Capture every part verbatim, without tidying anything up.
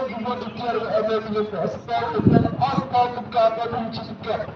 Thank you, Mother Terra, and everyone has started and all started God and in Jesus' name.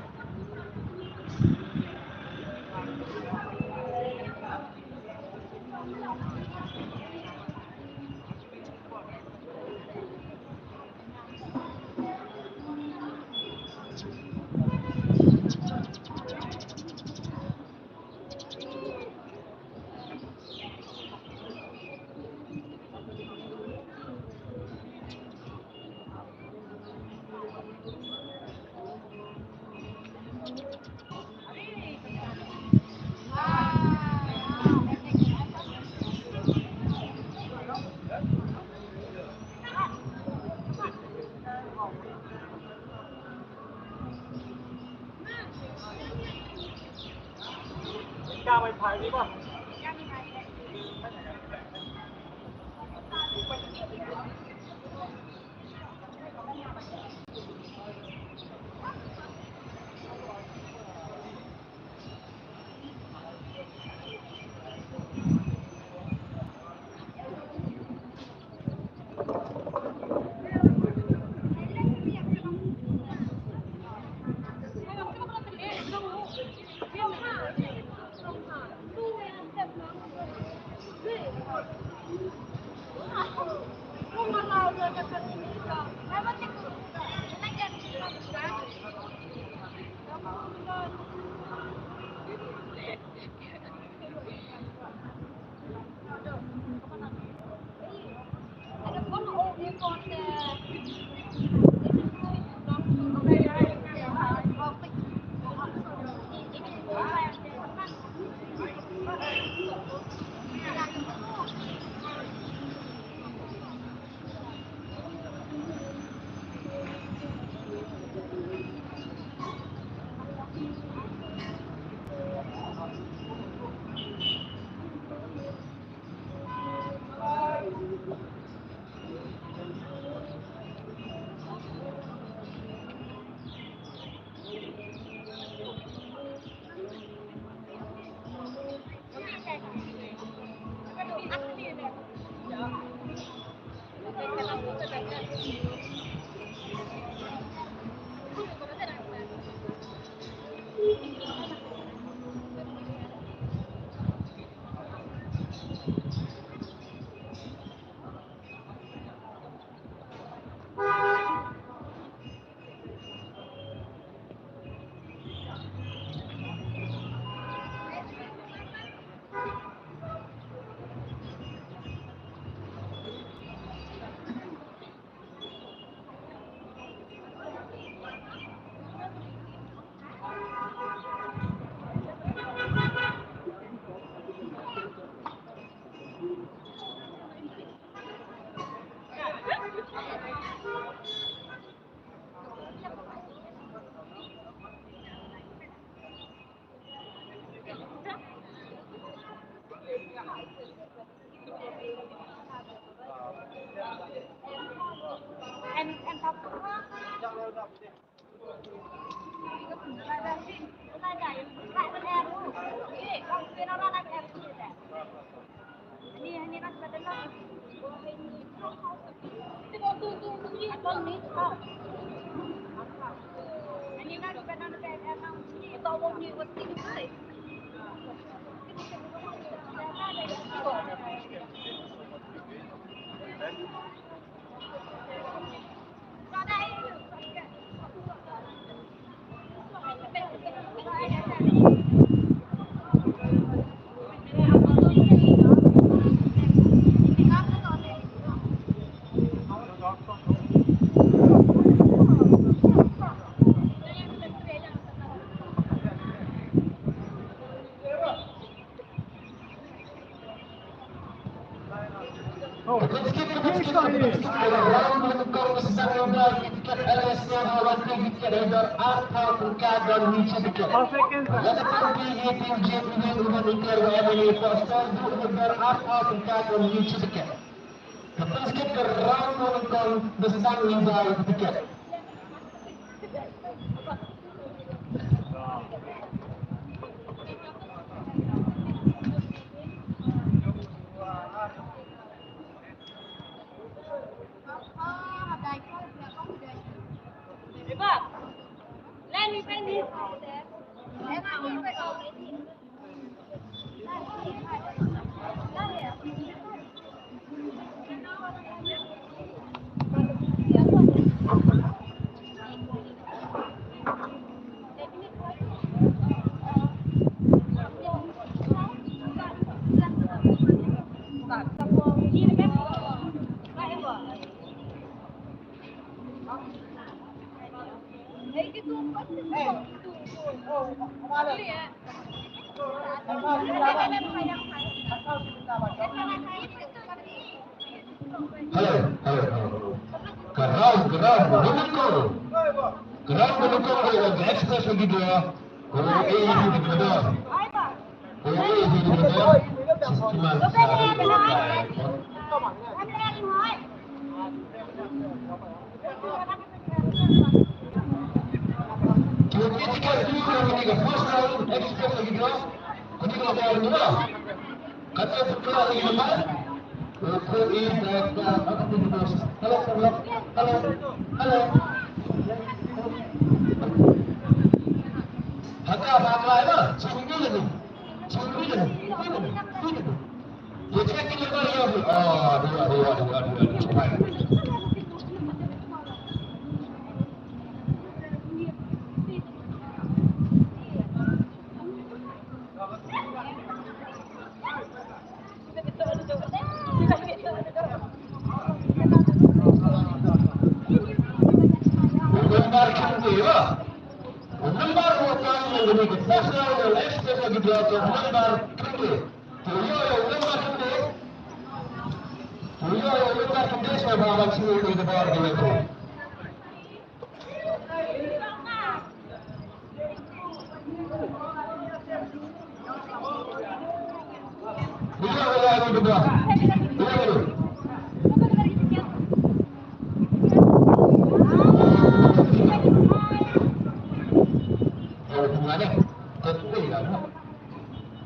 Hello, hello, hello, hello. Ka round, ka round, ka round, ka round, ka round, ka round, ka express lagi dua. Ka round, eh, lagi dua. Ka round, eh, lagi dua. Cuma satu. Kita tiga dulu yang ini ke first round, express lagi dua. Kau ni kalau kau ni lah. Kata sekolah lagi lepas. Hello, hello, hello, hello. Haka, haka, haka. Sini dulu ni. Sini dulu ni. Sini dulu. Sini dulu. Dia cakap kita lepas dia. Ah, dua, dua, dua, dua, dua. Number khyndai, number khyndai, number khyndai.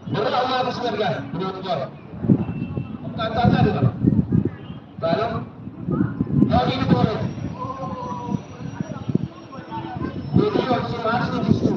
Berapa lama aku sudah dengar? Dua tiga. Kata tadi apa? Kalau hari ini boleh. Jadi waktu masih di situ.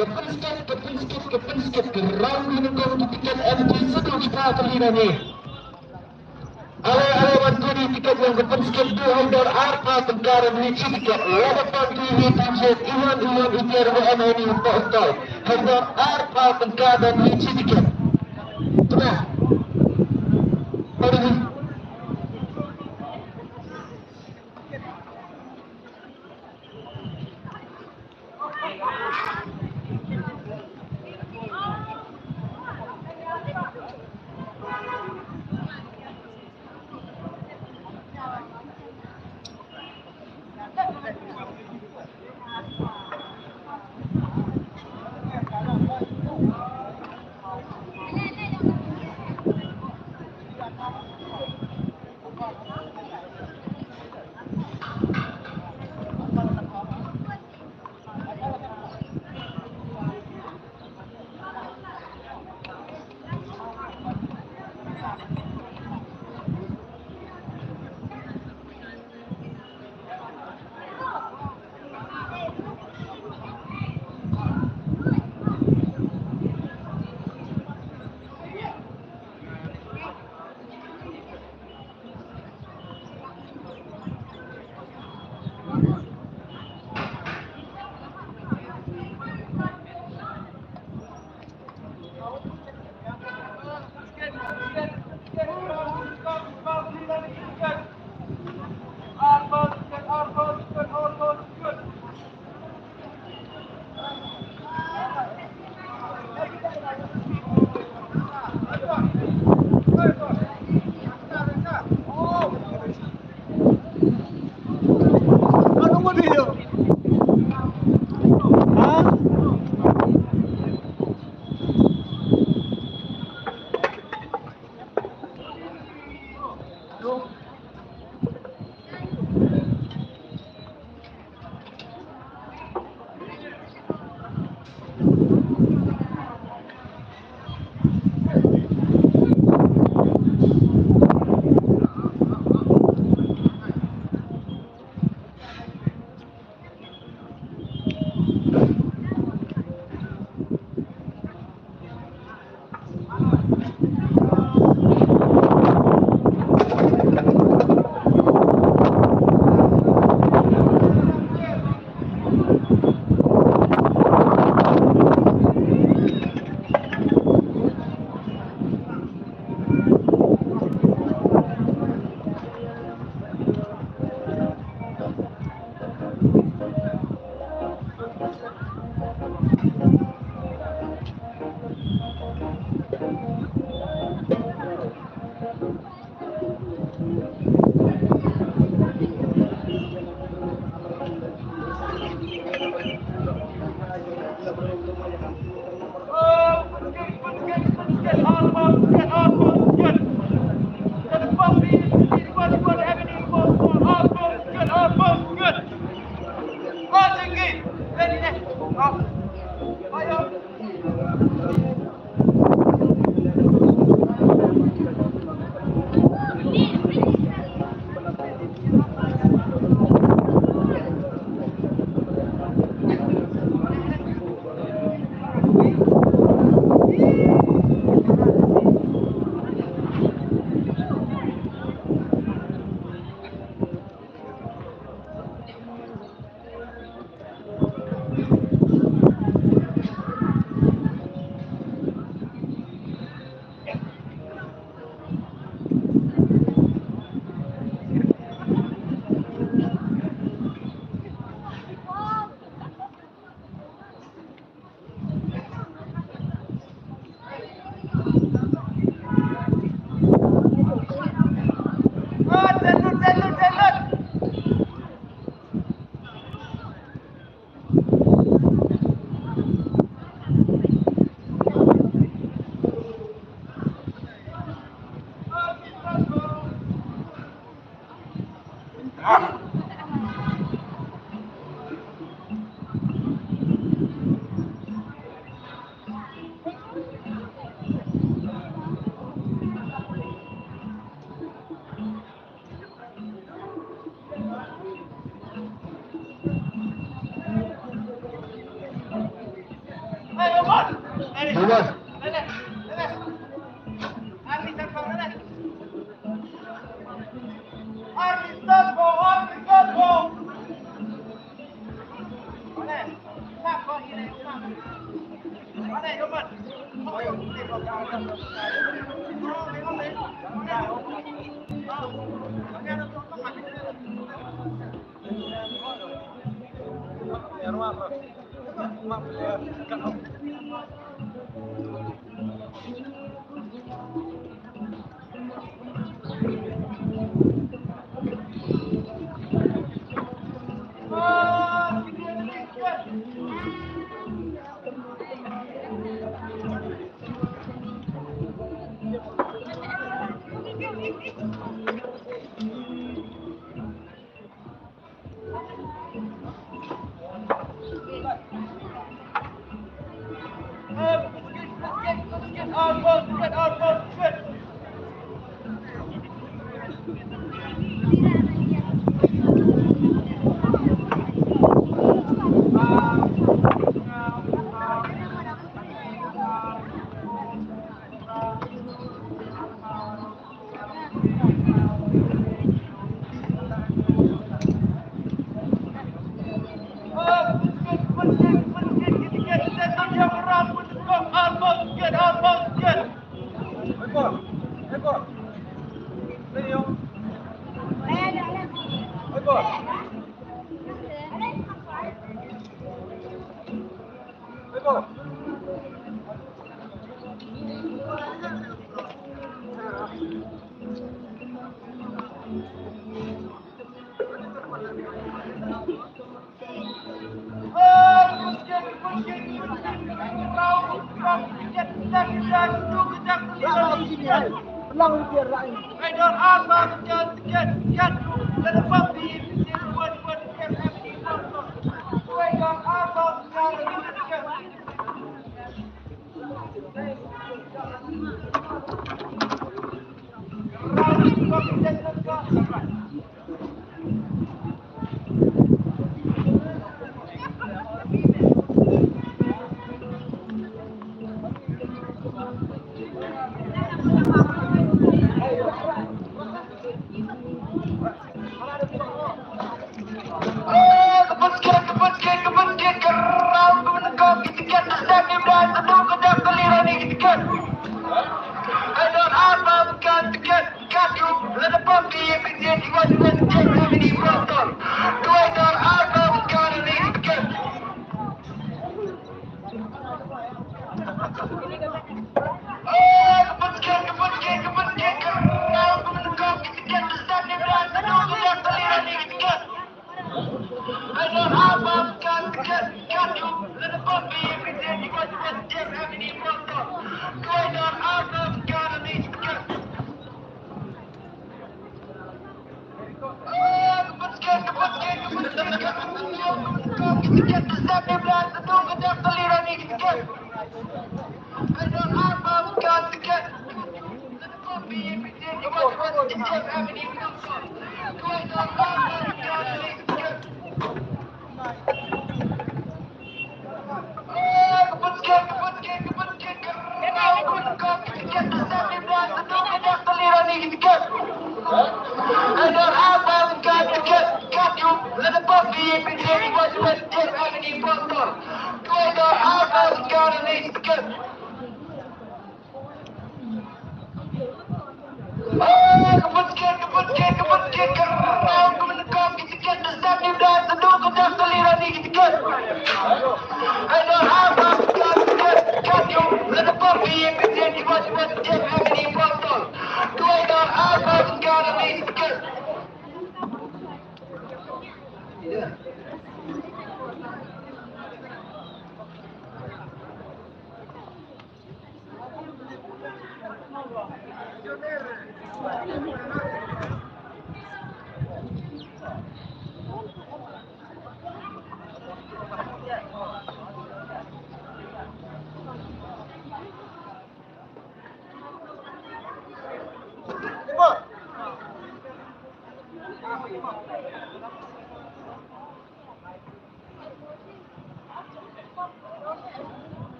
Ka pynskit, ka pynskit, ka pynskit, ka round ka nyngkong ki tiket M P Sidhu Jaiprakash Liang. Ale, ale, wan kuni tiket jong ka pynskit, dei hangdor arphew tyngka ruh shi tiket. Lada pang ki hi tiket, iwan, iwan, iwan, iwan, iwan, iwan, hangdor arphew tyngka ruh shi tiket. Tengah. Pari.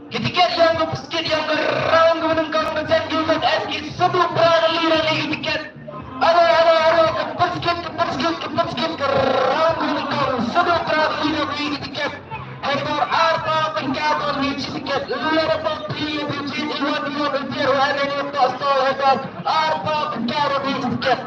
Ki tiket ïa ka pynskit ïa ka round kaba nyngkong, ka Saint Gilbert F K, saduh phra tylli na ki tiket. Aro, aro, aro, ka pynskit, ka pynskit, ka pynskit, ka round kaba nyngkong, saduh phra tylli na ki tiket. Hynrei arphew tyngka don hi shi tiket. Lada phi ïa phi jied, iwan iwan u tiar u M N A Apostol, hynrei arphew tyngka don hi shi tiket.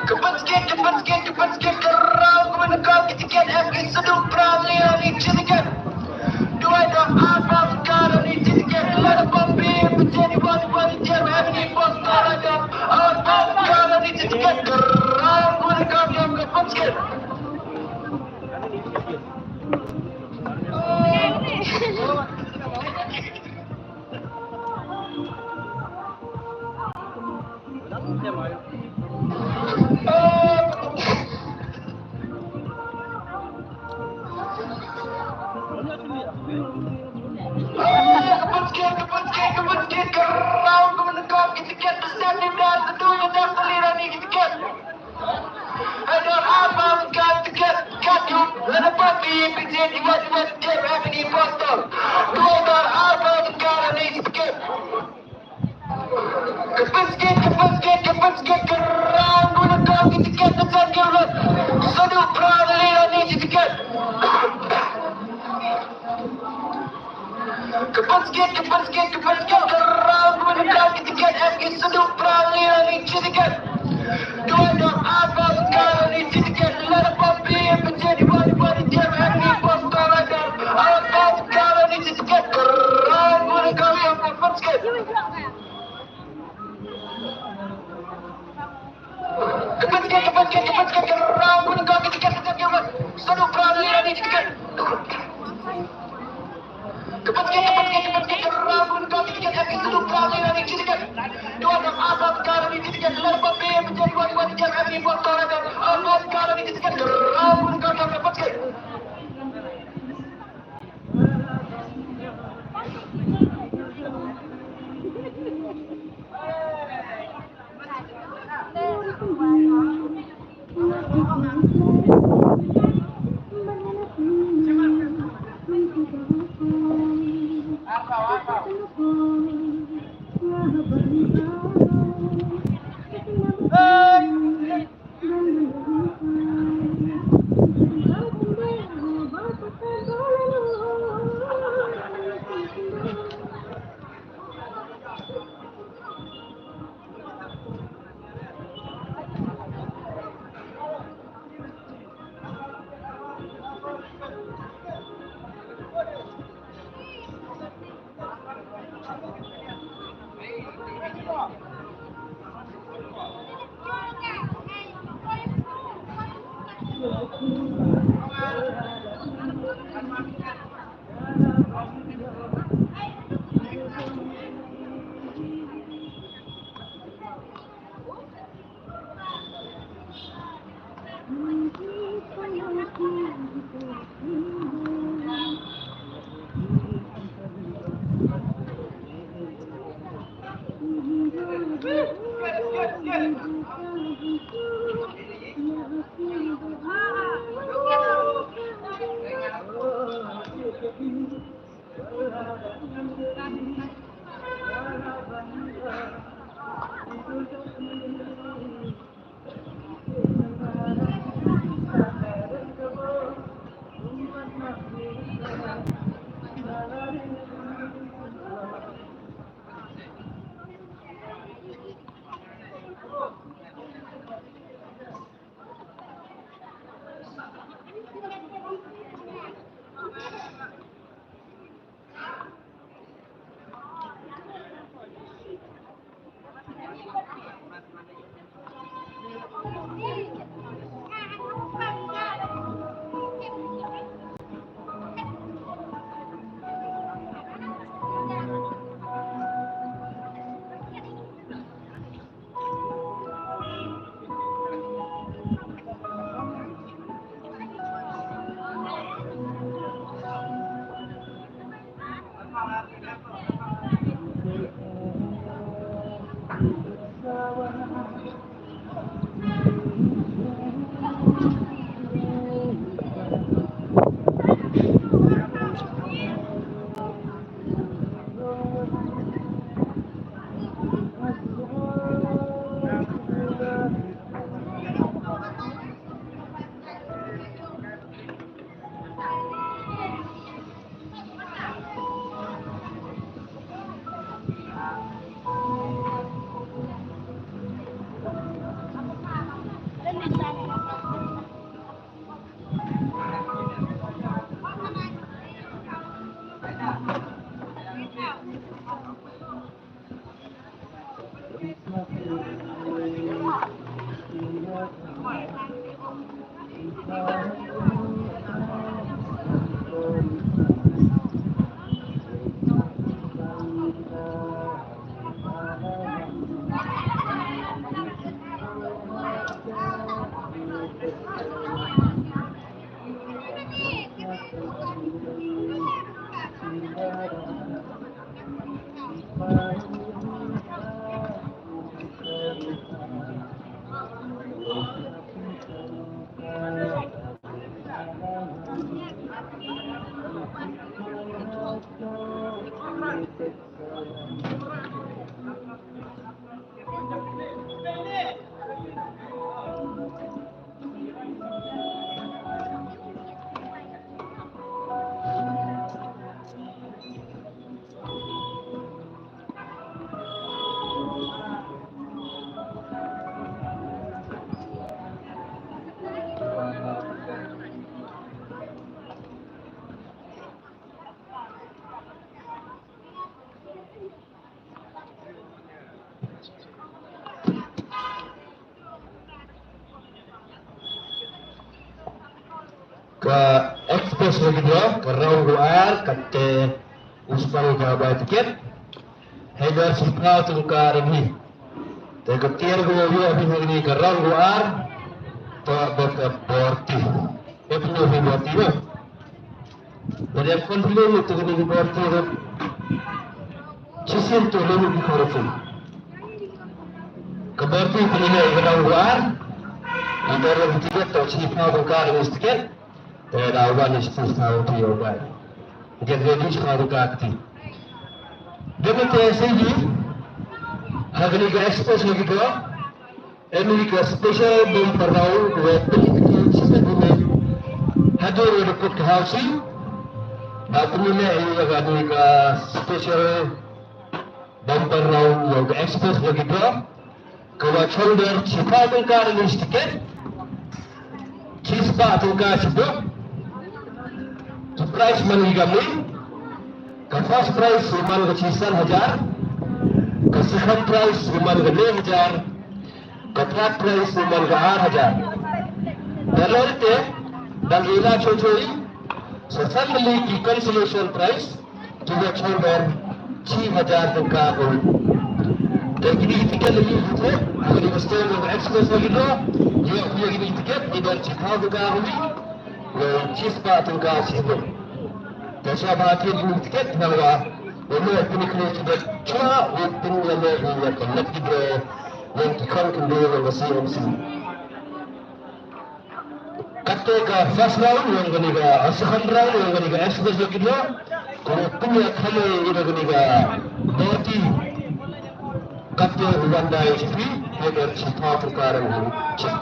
Ka pynskit, ka pynskit, ka pynskit, ka round kaba nyngkong, ki tiket em ki saduh phra tylli na ki tiket. Duwai da arphew tyngka na ki tiket. Lada phi ïa phi jied, iwan iwan u tiar u M N A Apostol, arphew tyngka na ki tiket. Ka round kaba nyngkong, ka pynskit. Ka pynskit, ka pynskit, ka pynskit, ka round kaba nyngkong, ki tiket ka Saint Gilbert. Saduh phra tylli na ki tiket. Ka pynskit, ka pynskit, ka pynskit, ka round kaba nyngkong, ki tiket em ki saduh Ka express lucky draw ka round ka ar, kata u spah ka bai tiket. Haider shiphew tyngka ryngi. Te ka tiar ka wa wi ha kane ka round ka ar. Te ka bor ti. Te pynlong hi bor ti, no? Te dei confident te kane ka bor ti, no? Shisien to lei ki confident. Ka bor ti pynlong hi ka round ka ar. Haider shiphew tyngka ryngi tiket. Te da wan is tu sa u ti u bai. Get ready sa u ka ti. Demi te se ji. Ha kane ka express lucky draw. Kane ka special bumper round ka wa pynlong ki sa kane. Haduh wa da put ka hausi. Ba kane ne ka kane ka special bumper round ïa ka express lucky draw. Ka wa chongdor shiphew tyngka ryngi tiket. Shispah tyngka shibun. Ka prize money ka mih. Ka first prize u man ka shisan hajar. Ka second prize u man ka lai hajar. Ka third prize u man ka ar hajar. Baloi te dang ila chochoi. Sa san mali ki consolation prize. Ki wa chongdor shi hajar tyngka ko. Te kini ki tiket lagi ki tiket, kini ki stand of express lagi do. Yo, yo kini ki tiket, ki dor shiphew tyngka ko. Yo, shispah tyngka shi ko. Te sha ba ki kini ki tiket na wa. Yo, yo kini ki tiket chwa, yo kini ya le, yo ya connect ki do. Yo ki kon ki do, yo C M C. Kata ka first round, ïa kane ka, ah, second round, ïa kane ka express lucky draw. Kane pynïaid kham ïa kane ka bor ti. Kata u wan dei shi phi, ïa ka shi pha pyrkara u chip.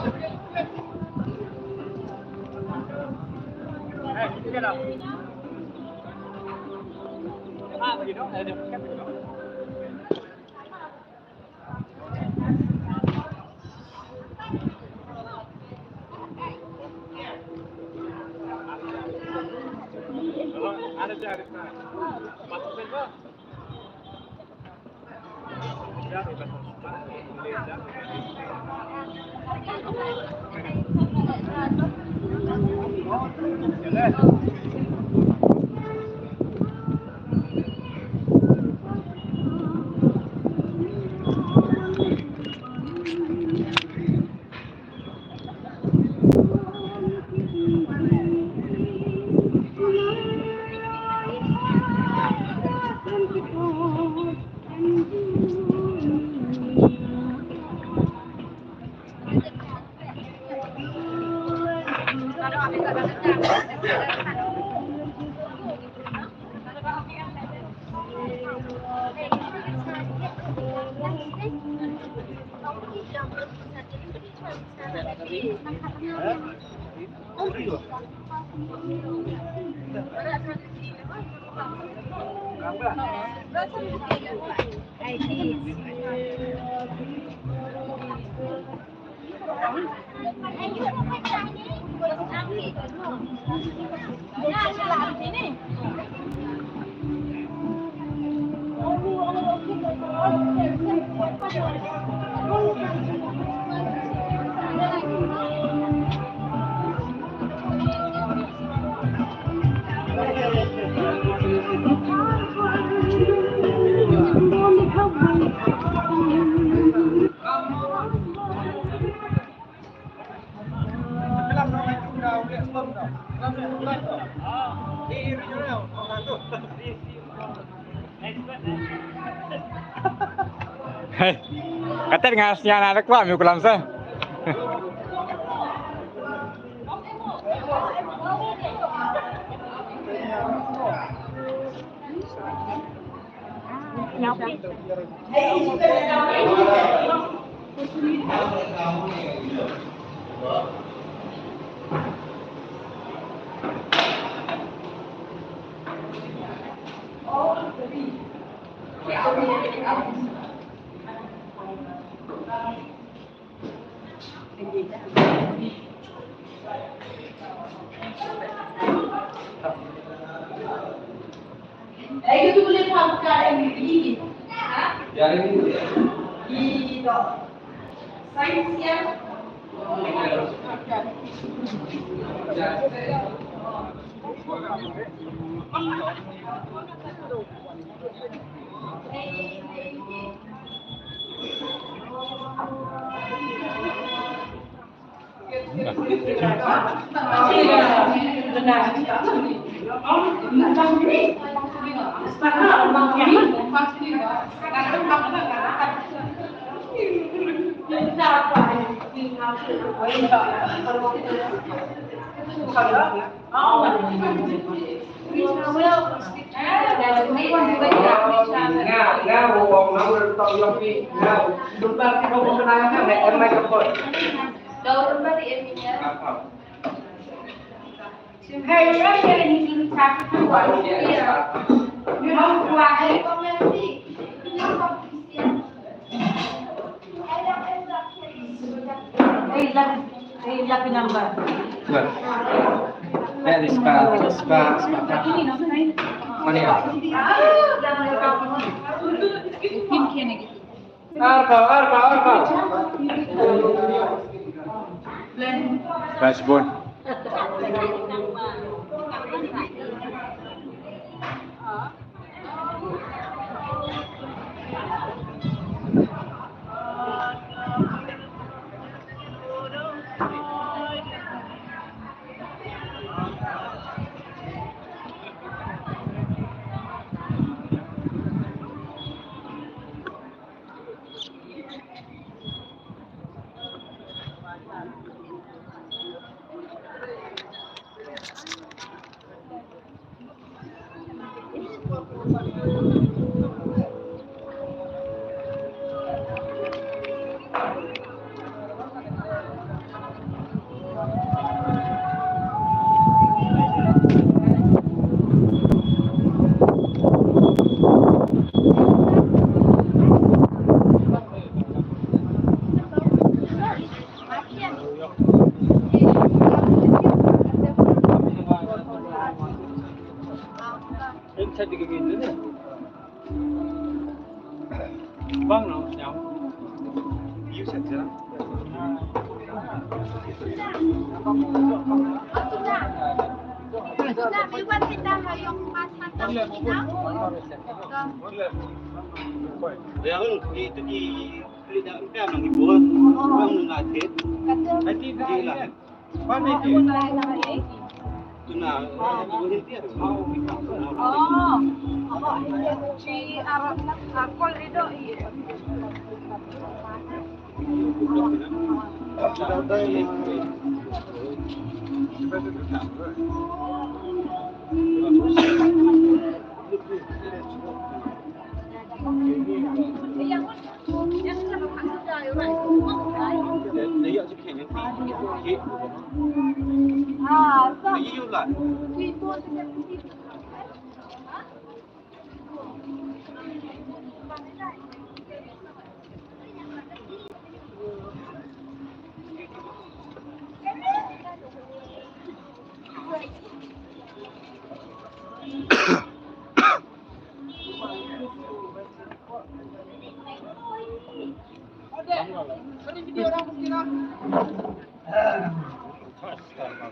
Hei, kata nga sñiaw na da kwah mi u klam sa. Good. That is fast, fast, fast, fast. Mania. Arba, arba, arba. Dashboard.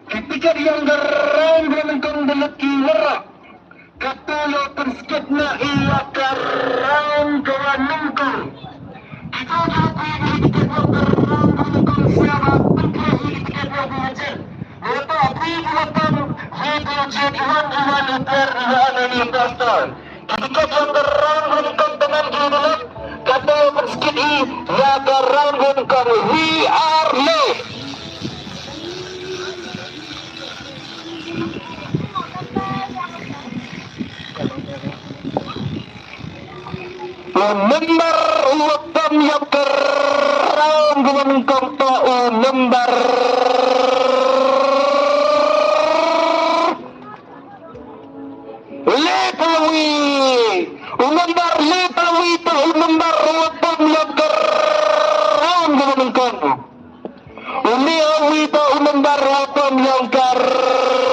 Ki tiket ïa ka round ba nyngkong da leit ki Warrap. Kato ïa u pynskit na ïa ka round kaba nyngkong. Kito kiba poi ki tiket ïa ka round kaba nyngkong sngewbha pynkhreh ïa ki tiket ïa u pynskit. Nangta phi kiba poi ïa ka jied wan ïa u per ïa u Pastor. Ki tiket ïa ka round kaba nyngkong tang ki da leit. Kato ïa u pynskit ïa ka round kaba nyngkong. We are late. U nombar uba pom ïa ka round kaba nyngkong toh u nombar Lepawi. U nombar Lepawi toh u nombar uba pom ïa ka round kaba nyngkong. U Lepawi toh u nombar uba pom ïa ka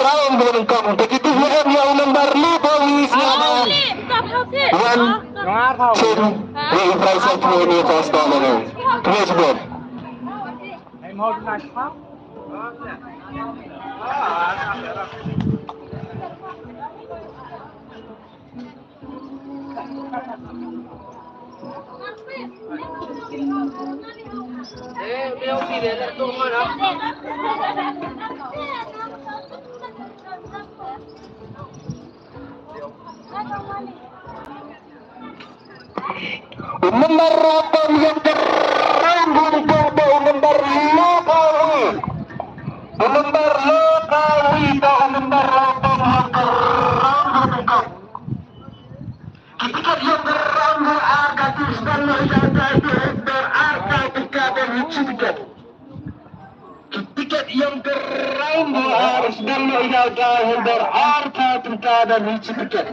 round kaba nyngkong. Te ki tip ïa u nombar Lepawi sngewbha wan shim ïa u prize ha kane ka stall. Khublei shibun. U member Raton ïong kyrang bun bun ba u member Lekawi. U member Lekawi ba u member Raton ïong kyrang bun bun. Ki tiket ïong kyrang bun ar ka tu sdang noh ïa ka tu member ar ka tu ka da ni tiket. Ki tiket ïong kyrang bun ar sdang noh ïa ka member ar ka tu ka da ni tiket.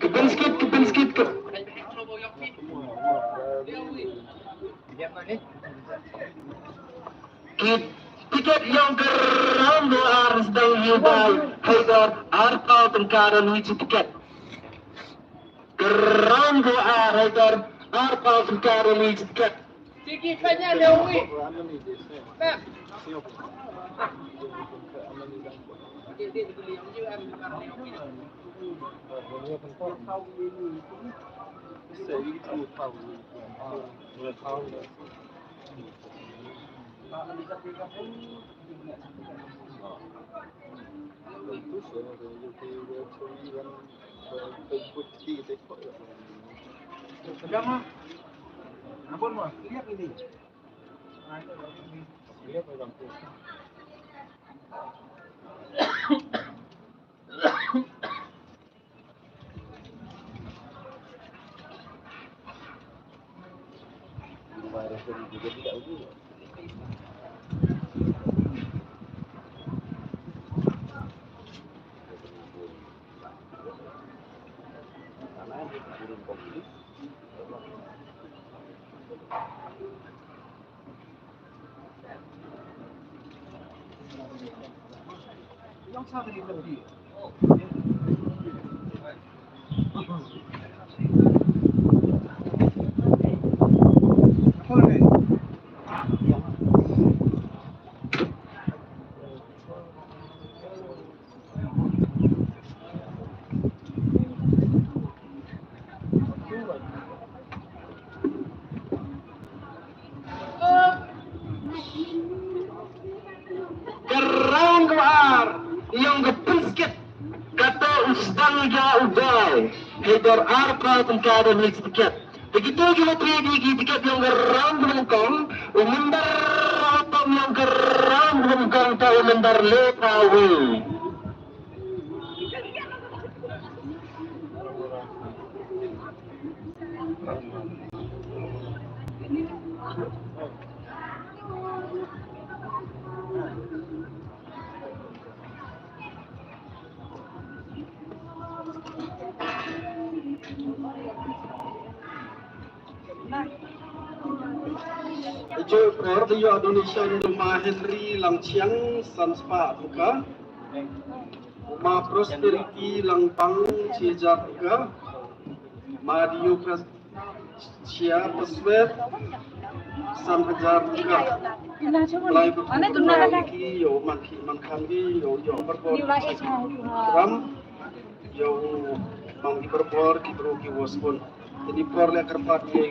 Kepin skit, kepin skit, kep. Ki tiket ïong kyrang bun ar sdang ïa u Bai Haider, arphew tyngka da ni tiket. Kyrang bun ar Haider, arphew tyngka da ni tiket. Ka round ba ar ïong ka pynskit kata u sdang ïa u dai. Hei dor ar phew tyngka da hynriew tiket. Te kito ki la trei da ki tiket ïong ka round ba nyngkong, u member Ratom ïong ka round ba nyngkong, ta u member Lekawi. Ïa u por te ïoh donation da u Ma Henry Langchiang, san spah tyngka. U Ma Prosperity Langpang, shi hajar tyngka. Ma Dio Pres-, Shia Paswet, san hajar tyngka. Lai ba ki, ïa u Man Ki, Man Khan ki, ïa u, ïa u Barbor. Ram, ïa u Man Ki Barbor, ki briew ki Westbourne. Te ni por leh kyrpad ïa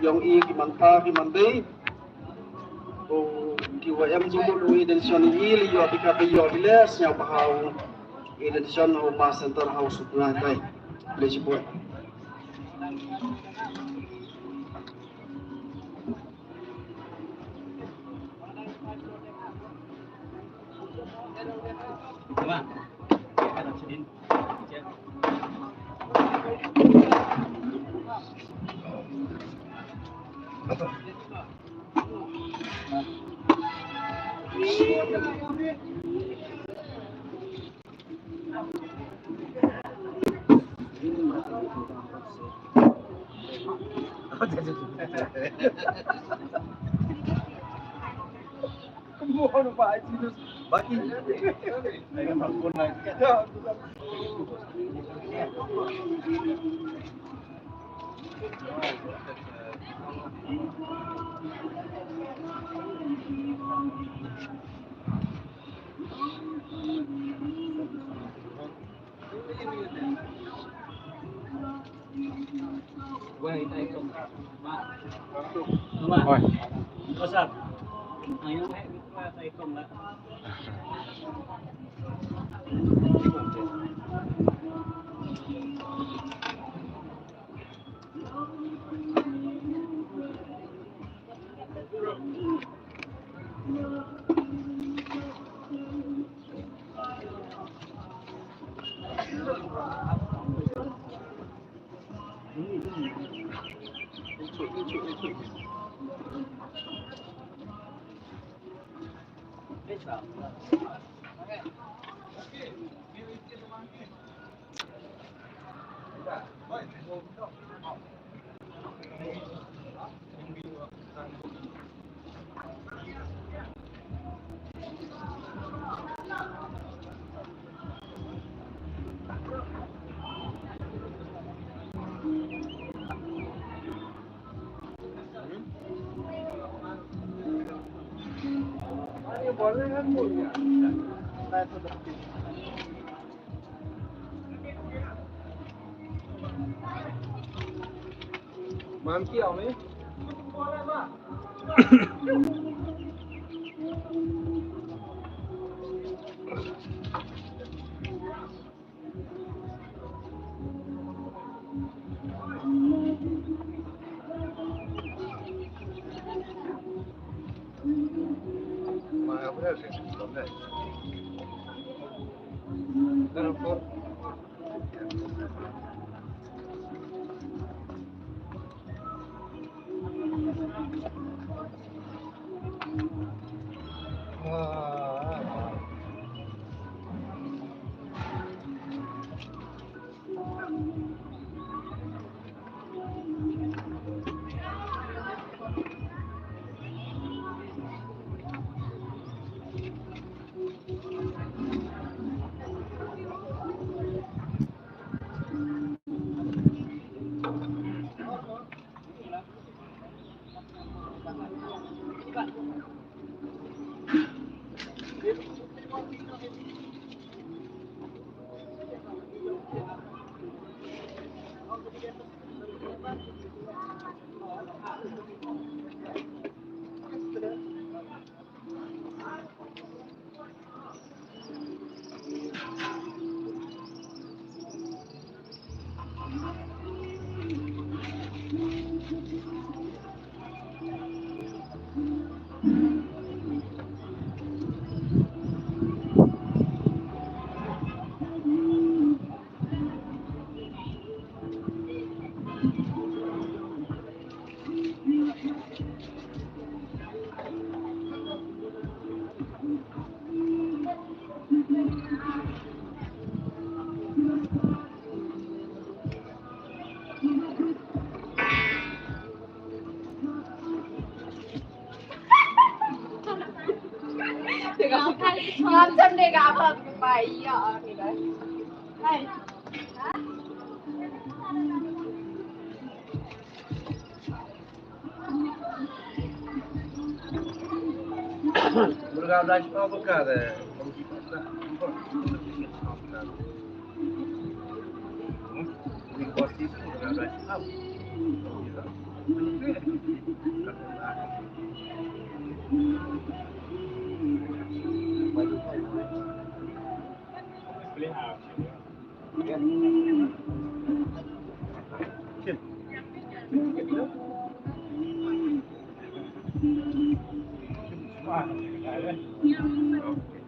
ïong i ki man pa ki man dei. Ko ki wa em jingmut u i den shon i le ïoh bika ba ïoh bile sñiaw bha u i den shon u ma center house u tnga kai. Le shibun.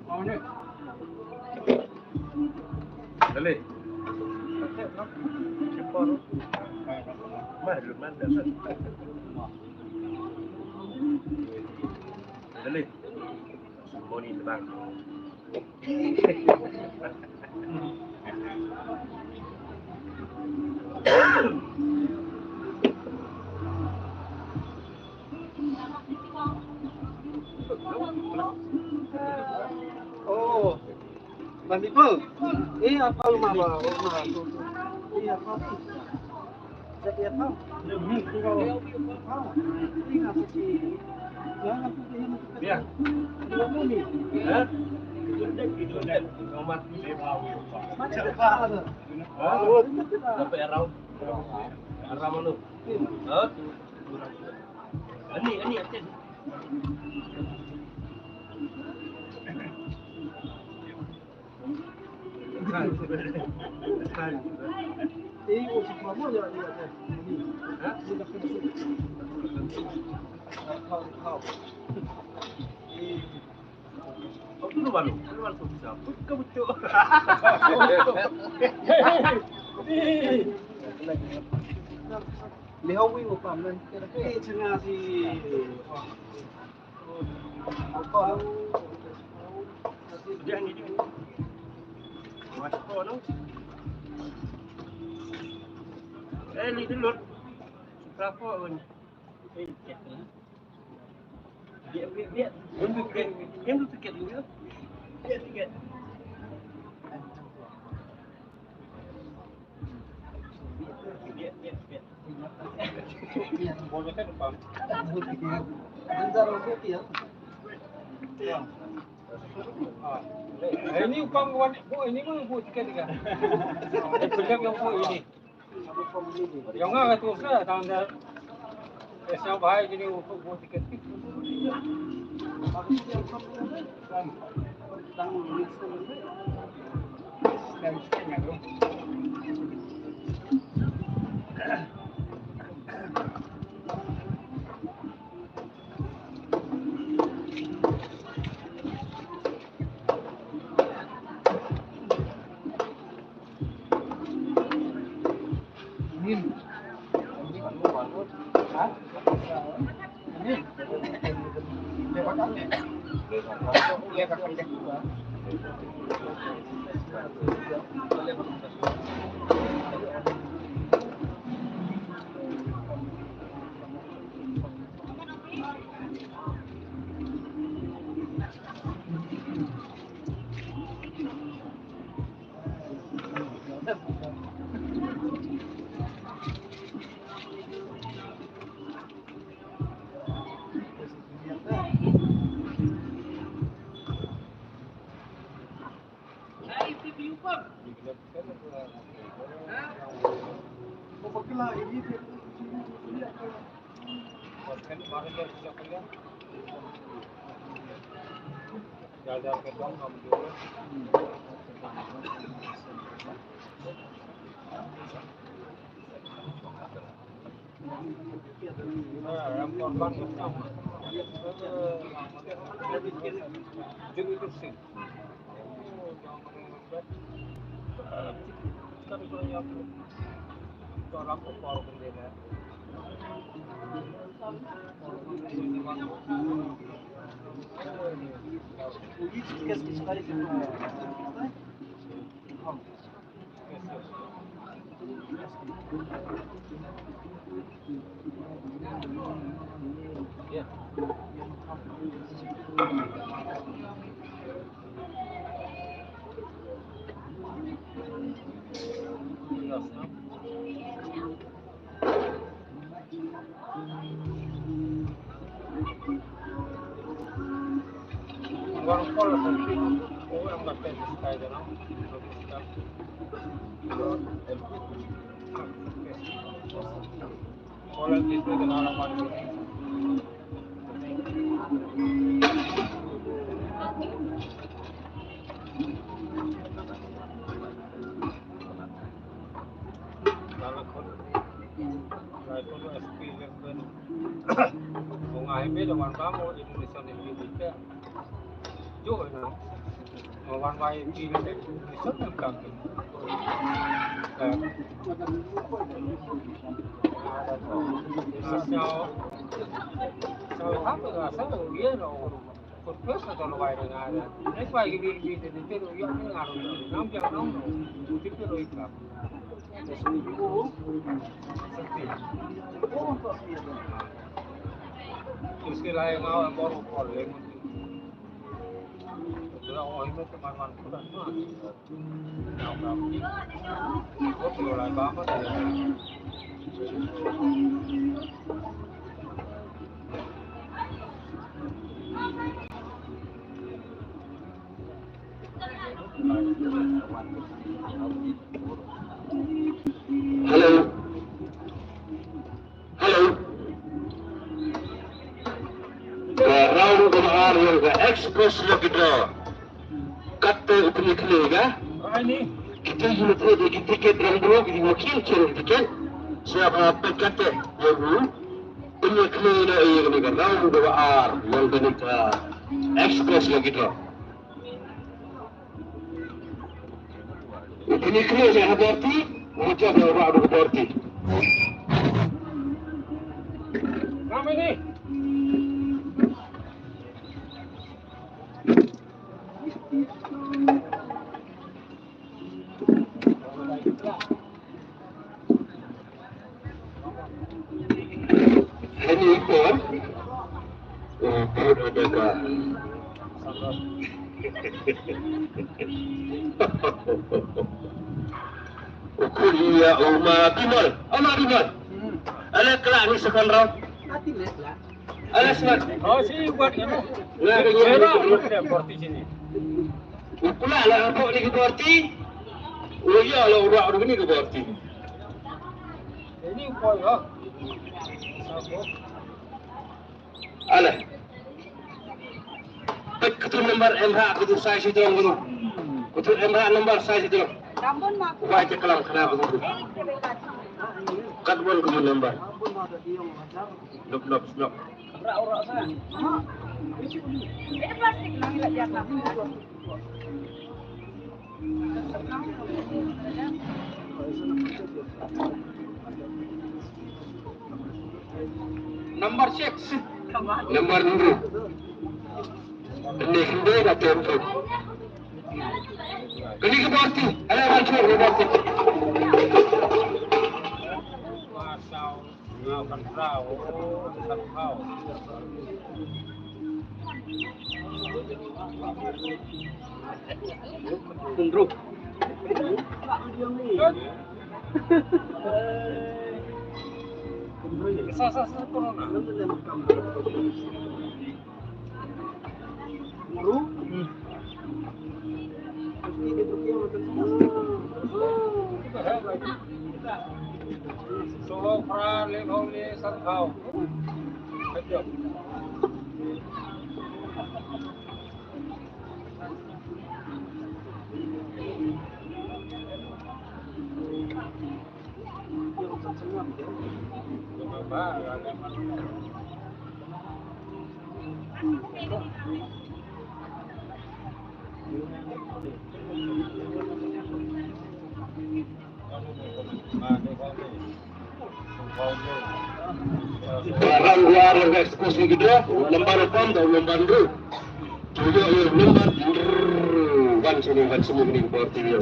Oi. Dale. Mar, mar, mar. Dale. Moni tebang. Oh. Bang Bipul. Eh, apa rumah, apa rumah? Eh, apa? Jadi apa? Ya. Hah? Mana ada? Hah? Sampai arau. Arau mana? Hah? Ani, ani, atin. Ini upang wan, oh, ini mah buat tiket tiga. Pegang yang buat ini. Yang nggak tuh saya tanda. Eh, siapa hai gini buat tiket. Hello. Hello. Ka round kaba ar jong ka express lucky draw. Katte u pynïakhlieh ka. Kita ïa ki tiket rang bro ki ma kien kien ki tiket. Siapa pet katte ïa u pynïakhlieh ïa kane ka round kaba ar jong kane ka express lucky draw. Kini kini je ha borti, mucha ba ba ba borti. Kami ni. Hani ko. Ukur ada ka. Ukur iya uma Bimal. Uma Bimal. Ala kelak ni second round. Ala semat. Oh, si buat ni. Lah, dia ni. Dia dah buat dia parti sini. U pula la hapoh ni ka borti. U ïa la u rah ni ka borti. Ini koi ha. Sabo. Ala. Pek kutu number em ha kutu sai si jong kutu. Kutu em ha number sai si jong. Wai je kalam khana kutu. Kat bon kutu number. Lop lop lop. Number six. Number nine. Ini hindi na tempo. Kali ka party. Ala, ala, ala, ala. Kundru. Sa, sa, sa, corona. Barang luar yang eksklusif gitu, lembar depan atau lembar dulu. Tujuh ya, lembar dulu. Wan sini, wan sini, ini buat dia.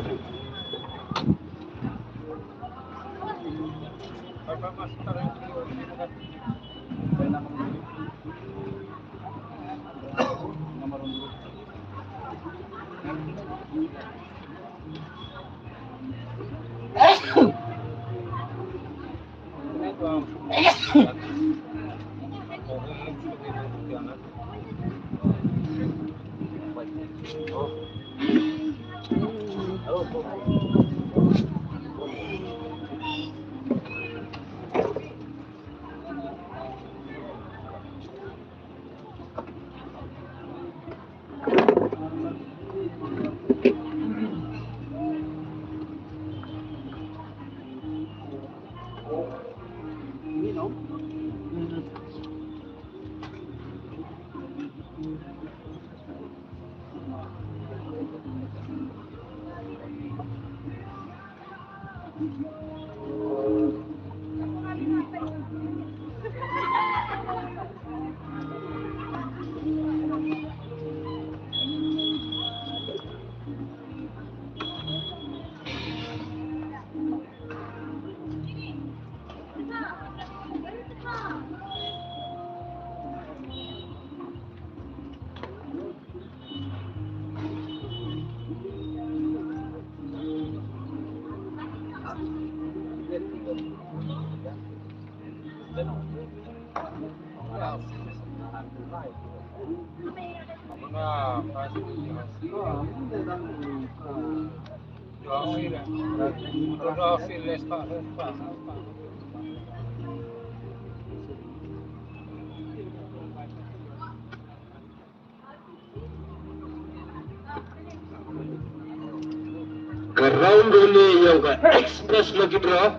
Ka round uni ïong ka express lucky draw.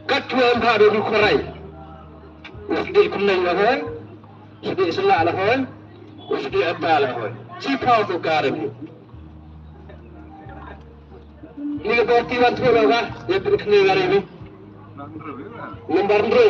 Ka tuan ba do du kharai. Usdi kumneng la hoi. Usdi sela la hoi. Usdi ata la hoi. Chi pau tu ka re ni. Ni ka berti wan tu la ka. Ya tu kene ngari ni. Number dua.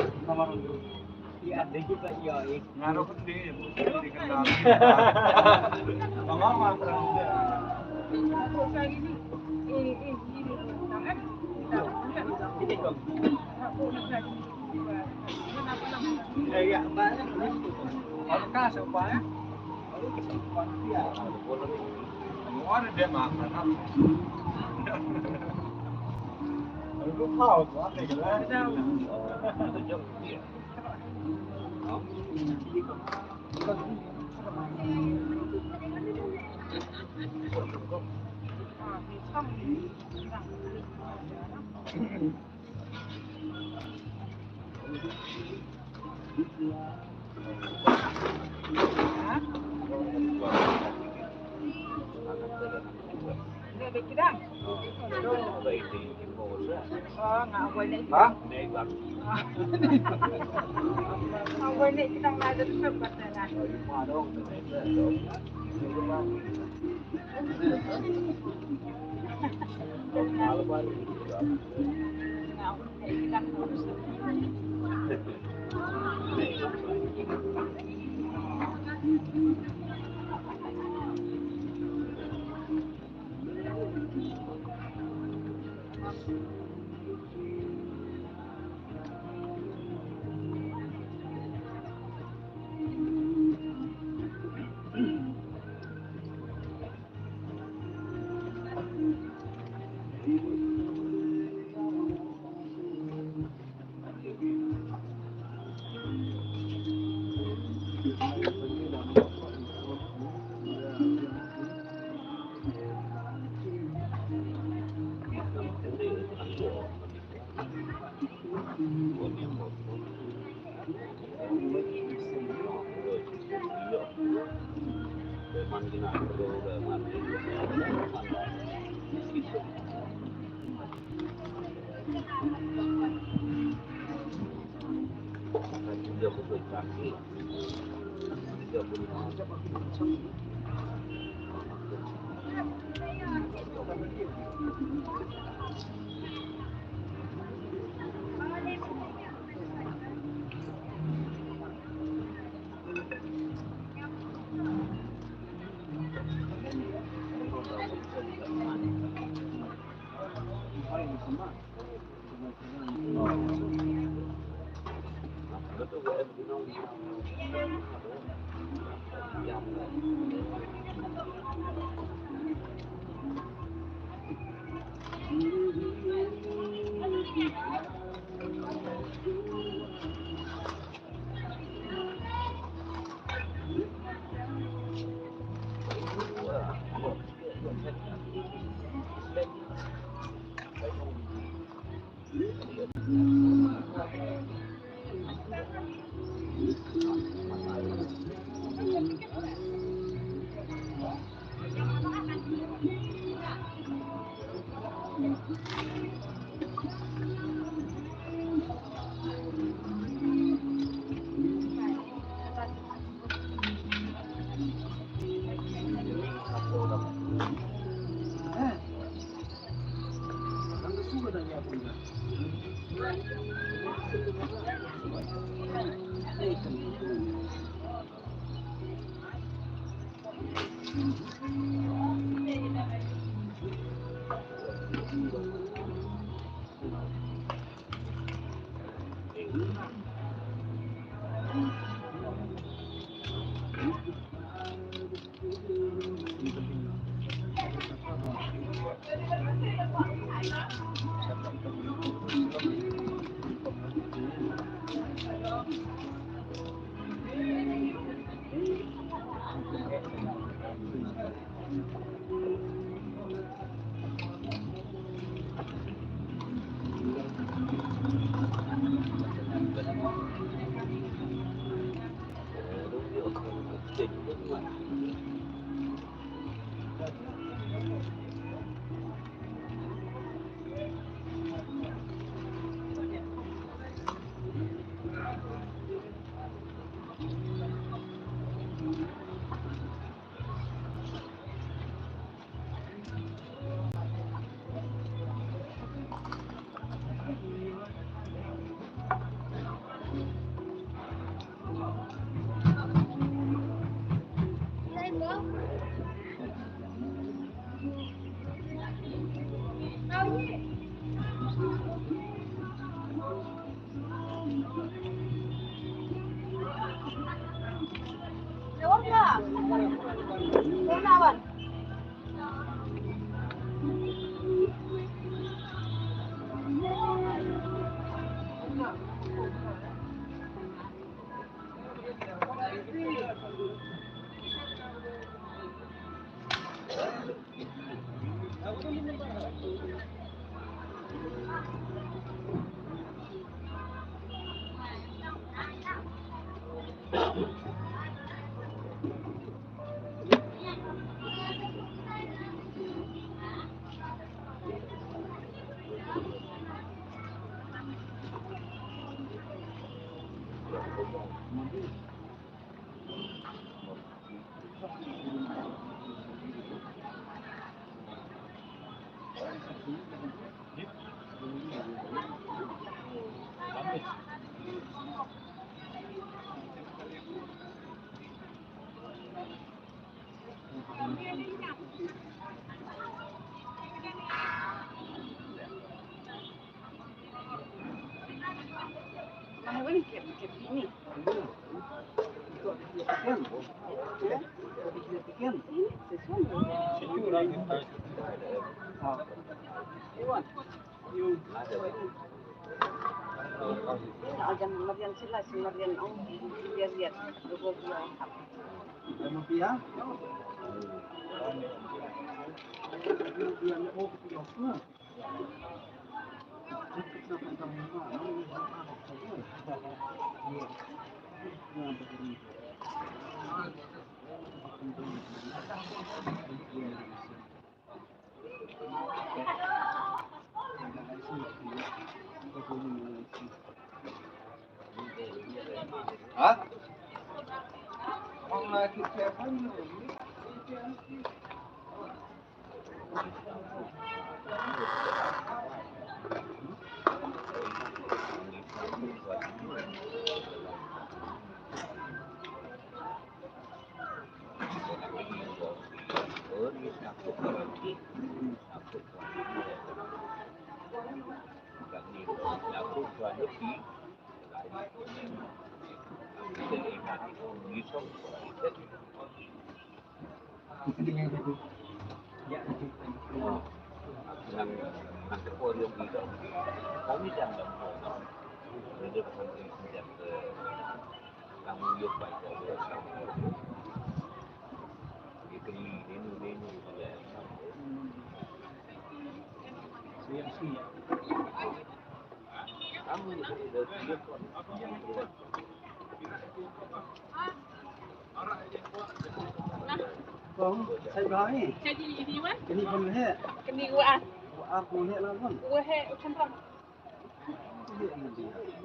Kong, sai ba ni? Sai di di wan? Kini pun he. Kini wa. Wa pun he la pun. Wa he u chantang.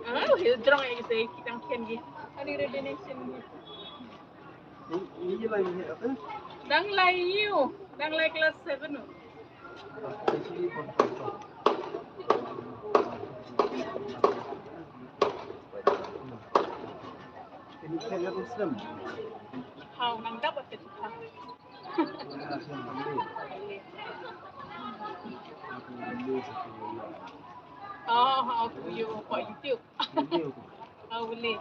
Ah, u he drong ai sai kitang ken gi. Ani re donation gi. Ni, ni lai he apa? Dang lai yu, dang lai class seven u. Actually, pun. Haw nang dap ate. Oh, aku yo buat YouTube. Aku boleh.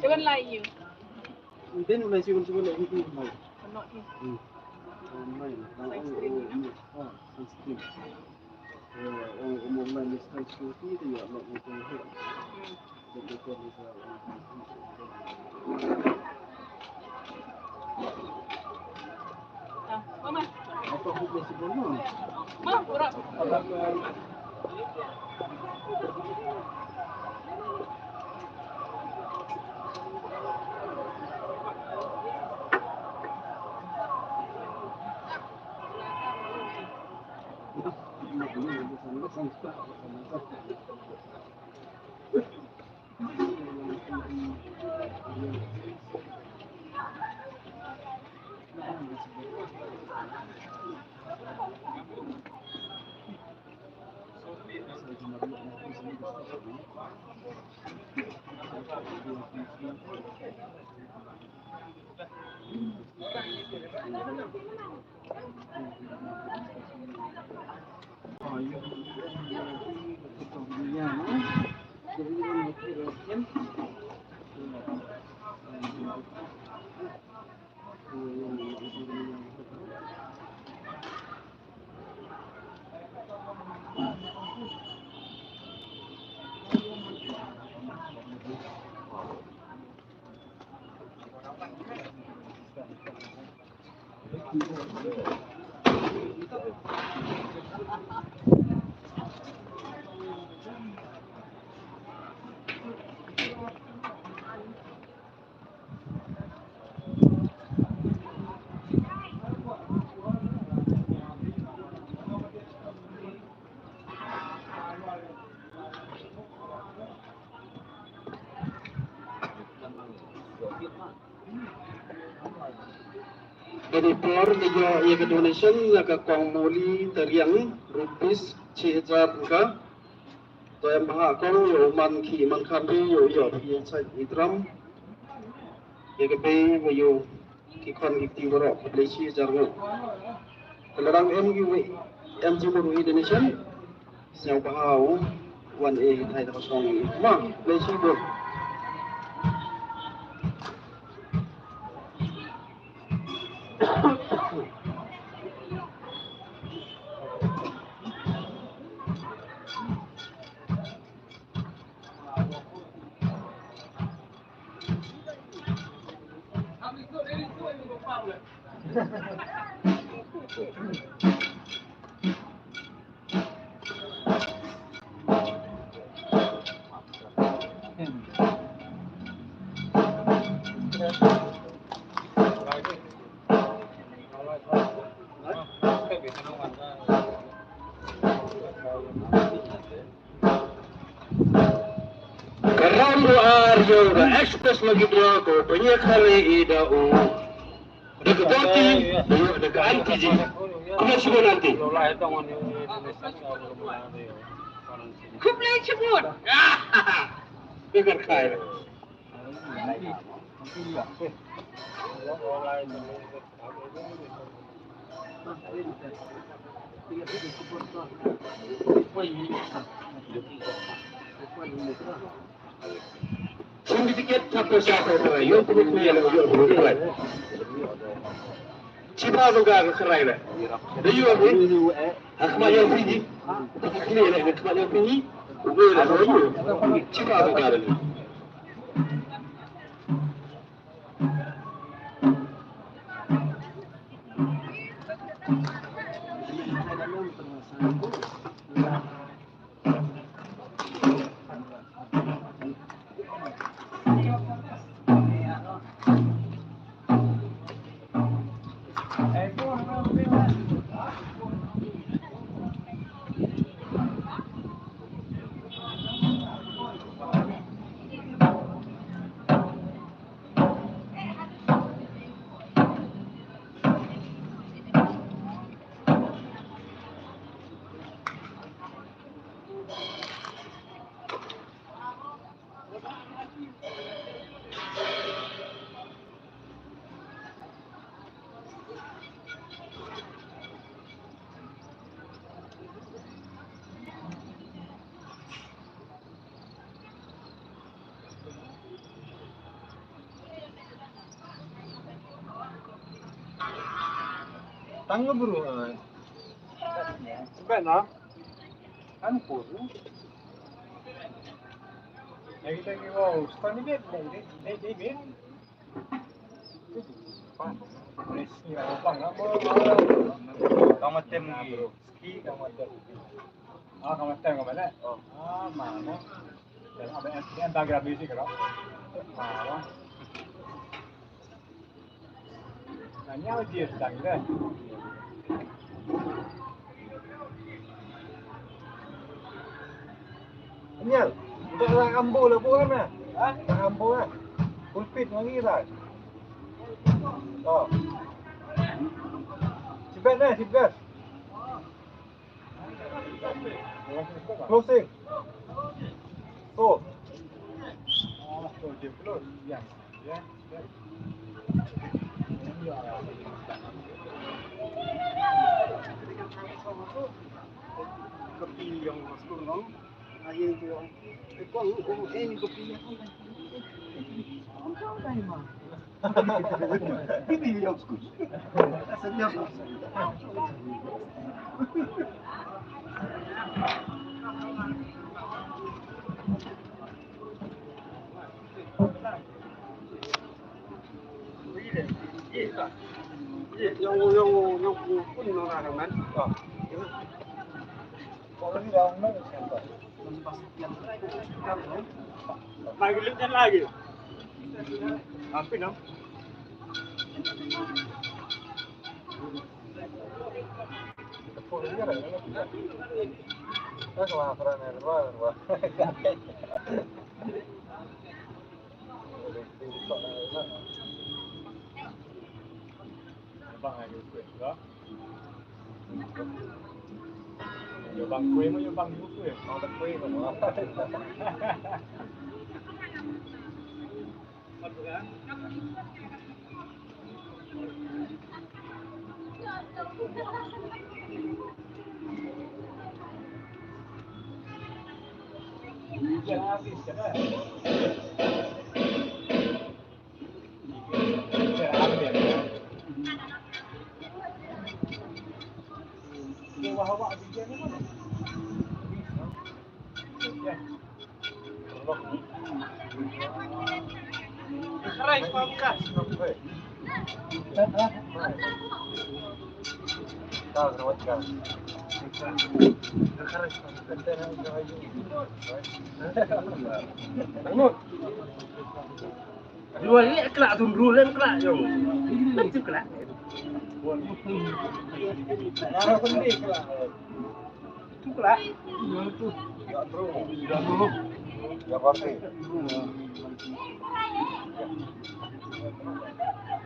Cuba lah you. Then my second one is YouTube now. Not you. Hmm. Online. Now, oh, oh, oh, ah, sunscreen. Eh, oh, oh, online is sunscreen. Dia nak buat. Hmm. Kane por ngi ïoh ïa ka donation na ka Kong Moli Tariang rupees shi hajar tyngka. To em bha kong ïoh man ki man khan ri ïoh ïoh ïa chai i drum. Ïa ka bei wa ïoh ki khon ki kti baroh khublei shihajar nguh. Ka la dang em kiwei em jingmut u i donation. Sñiawbha u wan e hi thai da ka song i ma khublei shibun. Ka round u ar ïa u da express lagi dua ko pynïakhali i da u. Da ka boti, da ka anti ji. Kumno sibun anti? Khublei shibun. Begar kai. Certificate chapo chapo ba ïoh pynïaid ïoh pynïaid. Chiba ba ka khrai ba. Da ïoh pynïaid. Ha khmat ïoh pynïaid. Da khmat ïoh pynïaid. Ha khmat ïoh pynïaid. Chiba ba ka. Ang bro, ah. Sebenarnya, kan pun. Lagi lagi wow, sekarang ni dia dia dia dia dia. Kong Matem lagi. Ski Kong Matem. Ah, Kong Matem Kong Matem. Oh. Ah, mana? Dan ada yang background music kalau. Ah. Nanya dia sedang dia. Nyal, udah lah ambo lah bukan ah. Ha? Lah ambo ah. Pulpit lagi lah. Oh. Sibet eh, sibet. Closing. Oh. Oh, dia close. Ya. Ya. Kopi yang masuk no. Ayo tu. Kong, kong, eh, ni kopi yang kong. Kong, kong, kong. Ini yang aku. Senyap. Yang, yang, yang pun orang kan. Lagi lagi. Apa nama? Bang ayo kuih ga. Yo bang kuih mo yo bang yo kuih. Bang kuih mo. Luar ni kelak tu dulu, lain kelak jom. Lain tu kelak. Arah sendiri kelak. Tu kelak. Ya, tu. Ya, tu. Ya, pasti.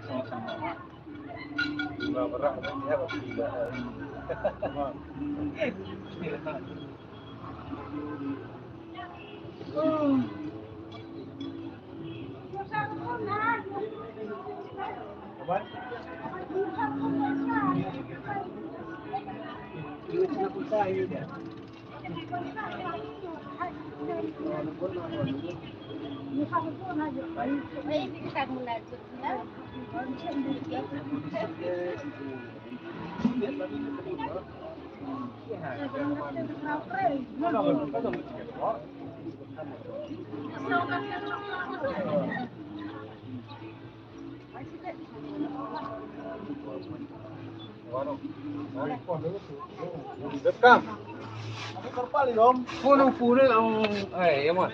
Sama-sama. Berat, berat, ya, pasti. Puno, puno ang, ay, yaman.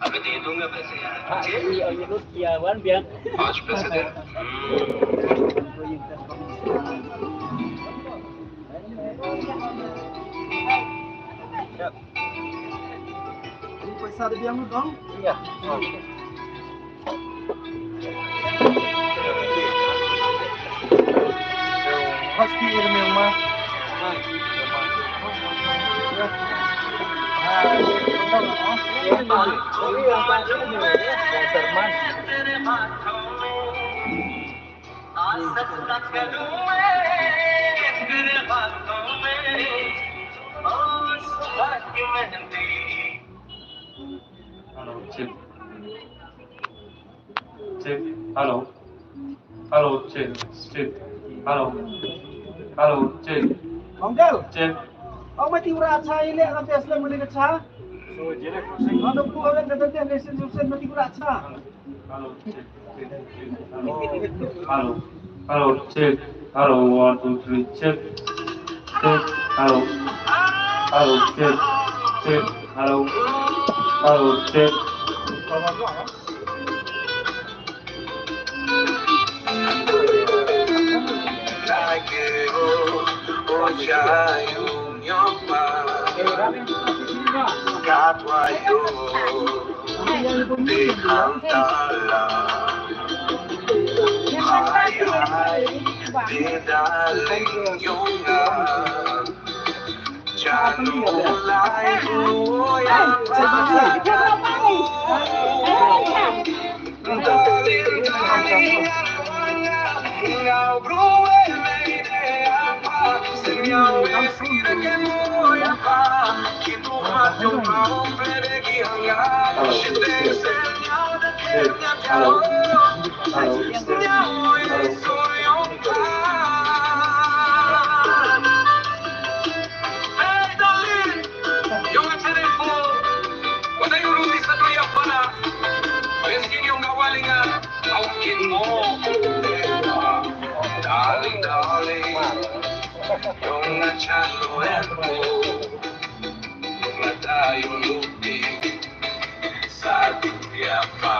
अबे दे दूंगा पैसे यार। हाँ, ये, ये नोट किया, वन बयान। पाँच पैसे दे। Ini pisa da biang dong? Iya. Husky ini memang. Hello, check. Check. Hello. Hello, check. Check. Hello. Hello, check. Uncle. Check. Ong mati ura cha ile na tes le mune cha. So jere ko sing. Ano ko ale ka tes le sen sen mati ura cha. Hello, check, check, check. Hello. Hello. Hello, check. Hello, one, two, three, check. Check. Hello. Hello, check. Check. Hello. Hello, check. Hello. Hello. Hello. Hey, darling, yow nga cherry four. Wat ïa u ruh sa tu ïa pala. Rescue yow nga walinga. Aw kin mo. Darling, darling, yow nga chalo em mo. Mata yow luti. Sa tu ïa pa.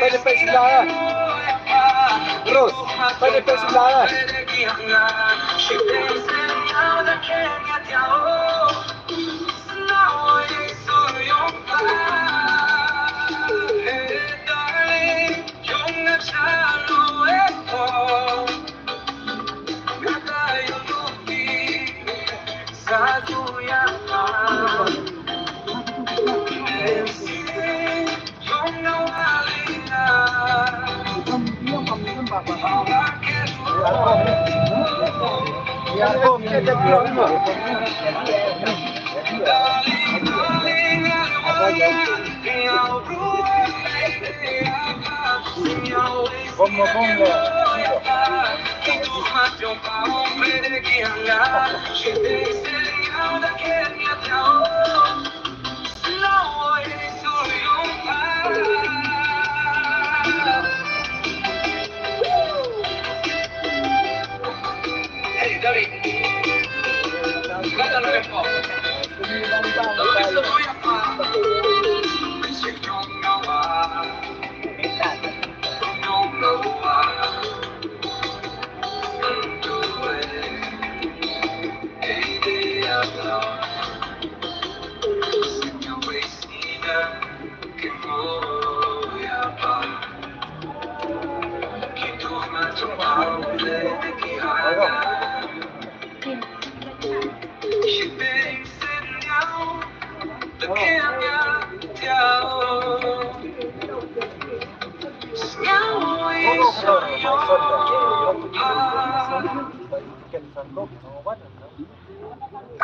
Pwede pa sila. Rose, pwede pa sila.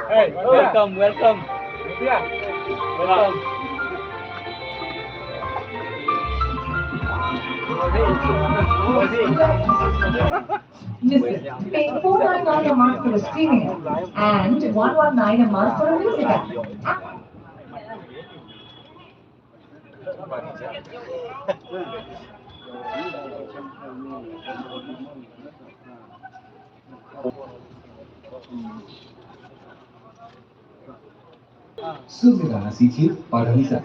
Hey, welcome, welcome. Listen, pay four nine nine a month for a streaming app and one one nine a month for a music app. Sumira Sithi Paranisa.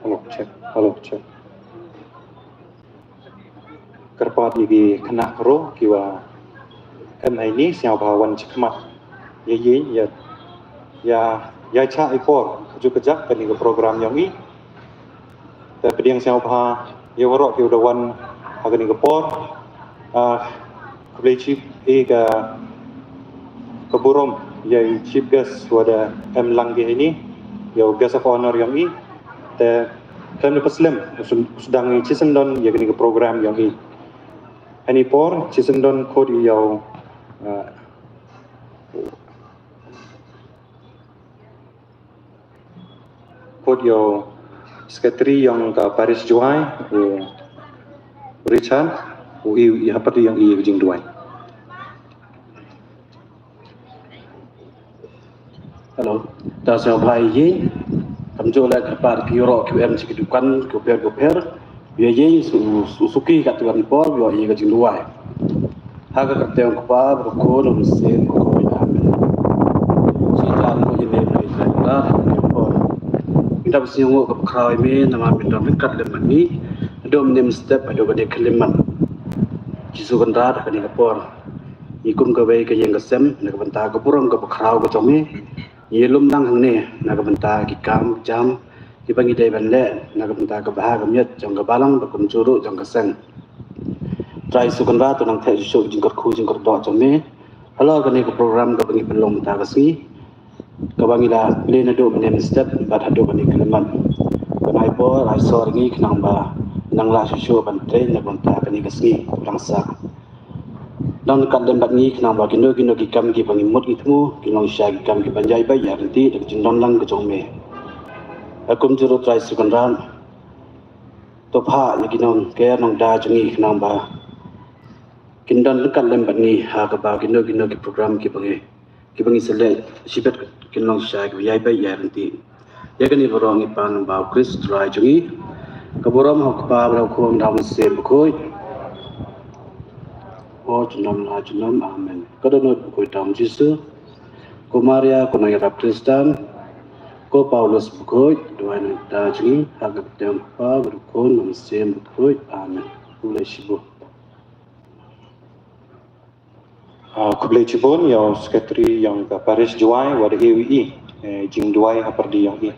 Hello, check. Hello, check. Kyrpad ïa ki khynnah ruh kiwa em ha ini, sngewbha wan shakhmat ïa ïing, ïa, ïa, ïa shah i por kajukajak kane ka program yong i. Te pdiang sngewbha ïa waroh kiwa da wan ha kane ka por. Ah, khublei shibun ïa ka, ka burom ïa i chief guest wa da em lang ha ini, ïa u guest of honor yong i. Te khlem da pynslem, u sdang i shisyndon ïa kane ka program yong i. Ha ini i por shisyndon khot ïa u, ah, khot ïa u secretary yong ka parish Jowai, u Richard, u ïoh ïa hapdeng yong i ka jingduwai. Hello. Ta sngewbha ïa i. Kamjooh leh kyrpad ki ïaroh ki em sha ki dukan ki pher ki pher. Ïa i su, su, suki ka tuan por ïa i ka jingduwai. Ha ka kyrteng u Kpa bad u Khun bad u Mynsiem Bakhuid. Amen. Shi jan mo ïa ne ïa i la por. Ngi dap sngewnguh ka bakhraw ïa me namar me don ryngkat lem bad ngi. Haduh mynne mynstep haduh ka dei khyllipmat. Jisu Kynrad ha kane ka por. Ngi kum kawei ka ïing ka sem na ka bynta ka burom ka bakhraw ka jong me. Ngi lum lang hangne na ka bynta ki kam jam kiba ngi dei ban leh na ka bynta ka bha ka miat jong ka balang bad kumjuh ruh jong ka seng. Trai Jisu Kynrad, to nang theh shuh shuh jingkyrkhu jingkyrdoh jong me halor kane ka program kaba ngi pynlong mynta ka sngi, kaba ngi la plie naduh mynne mynstep bad haduh kane ka khyllipmat. Khublei bor, ai sor ngi khnang ba nang lah shuh shuh ban trei na ka bynta kane ka sngi kaba dang sah. Don ryngkat lem bad ngi khnang ba kino kino ki kam kiba ngi mut ngi thmu kin long shisha ki kam kiban ïai beit ïai ryntih da ka jingdon lang ka jong me. Bad kumjuh ruh Trai Jisu Kynrad, to phah ïa ki nongker nongda jong ngi khnang ba kin don ryngkat lem bad ngi ha kaba kino kino ki program kiba ngi kiba ngi sa leh shibit kin long shisha kiba ïai beit ïai ryntih. Ïa kane baroh ngi pan lyngba u Khrist Trai jong ngi. Ka burom ha u Kpa bad ha u Khun bad ha u Mynsiem Bakhuid. Oh junom la junom, amen. Ka dohnud bakhuid tam Jisu. Ko Maria ko nongïarap Khristan, ko Paulus bakhuid, duwai na ka bynta jong ngi ha ka kyrteng u Kpa bad u Khun bad u Mynsiem Bakhuid, amen. Khublei shibun. Ah, khublei shibun ïa u secretary yong ka parish Jowai wa da ïoh i, eh, jingduwai hapyrdi yong i.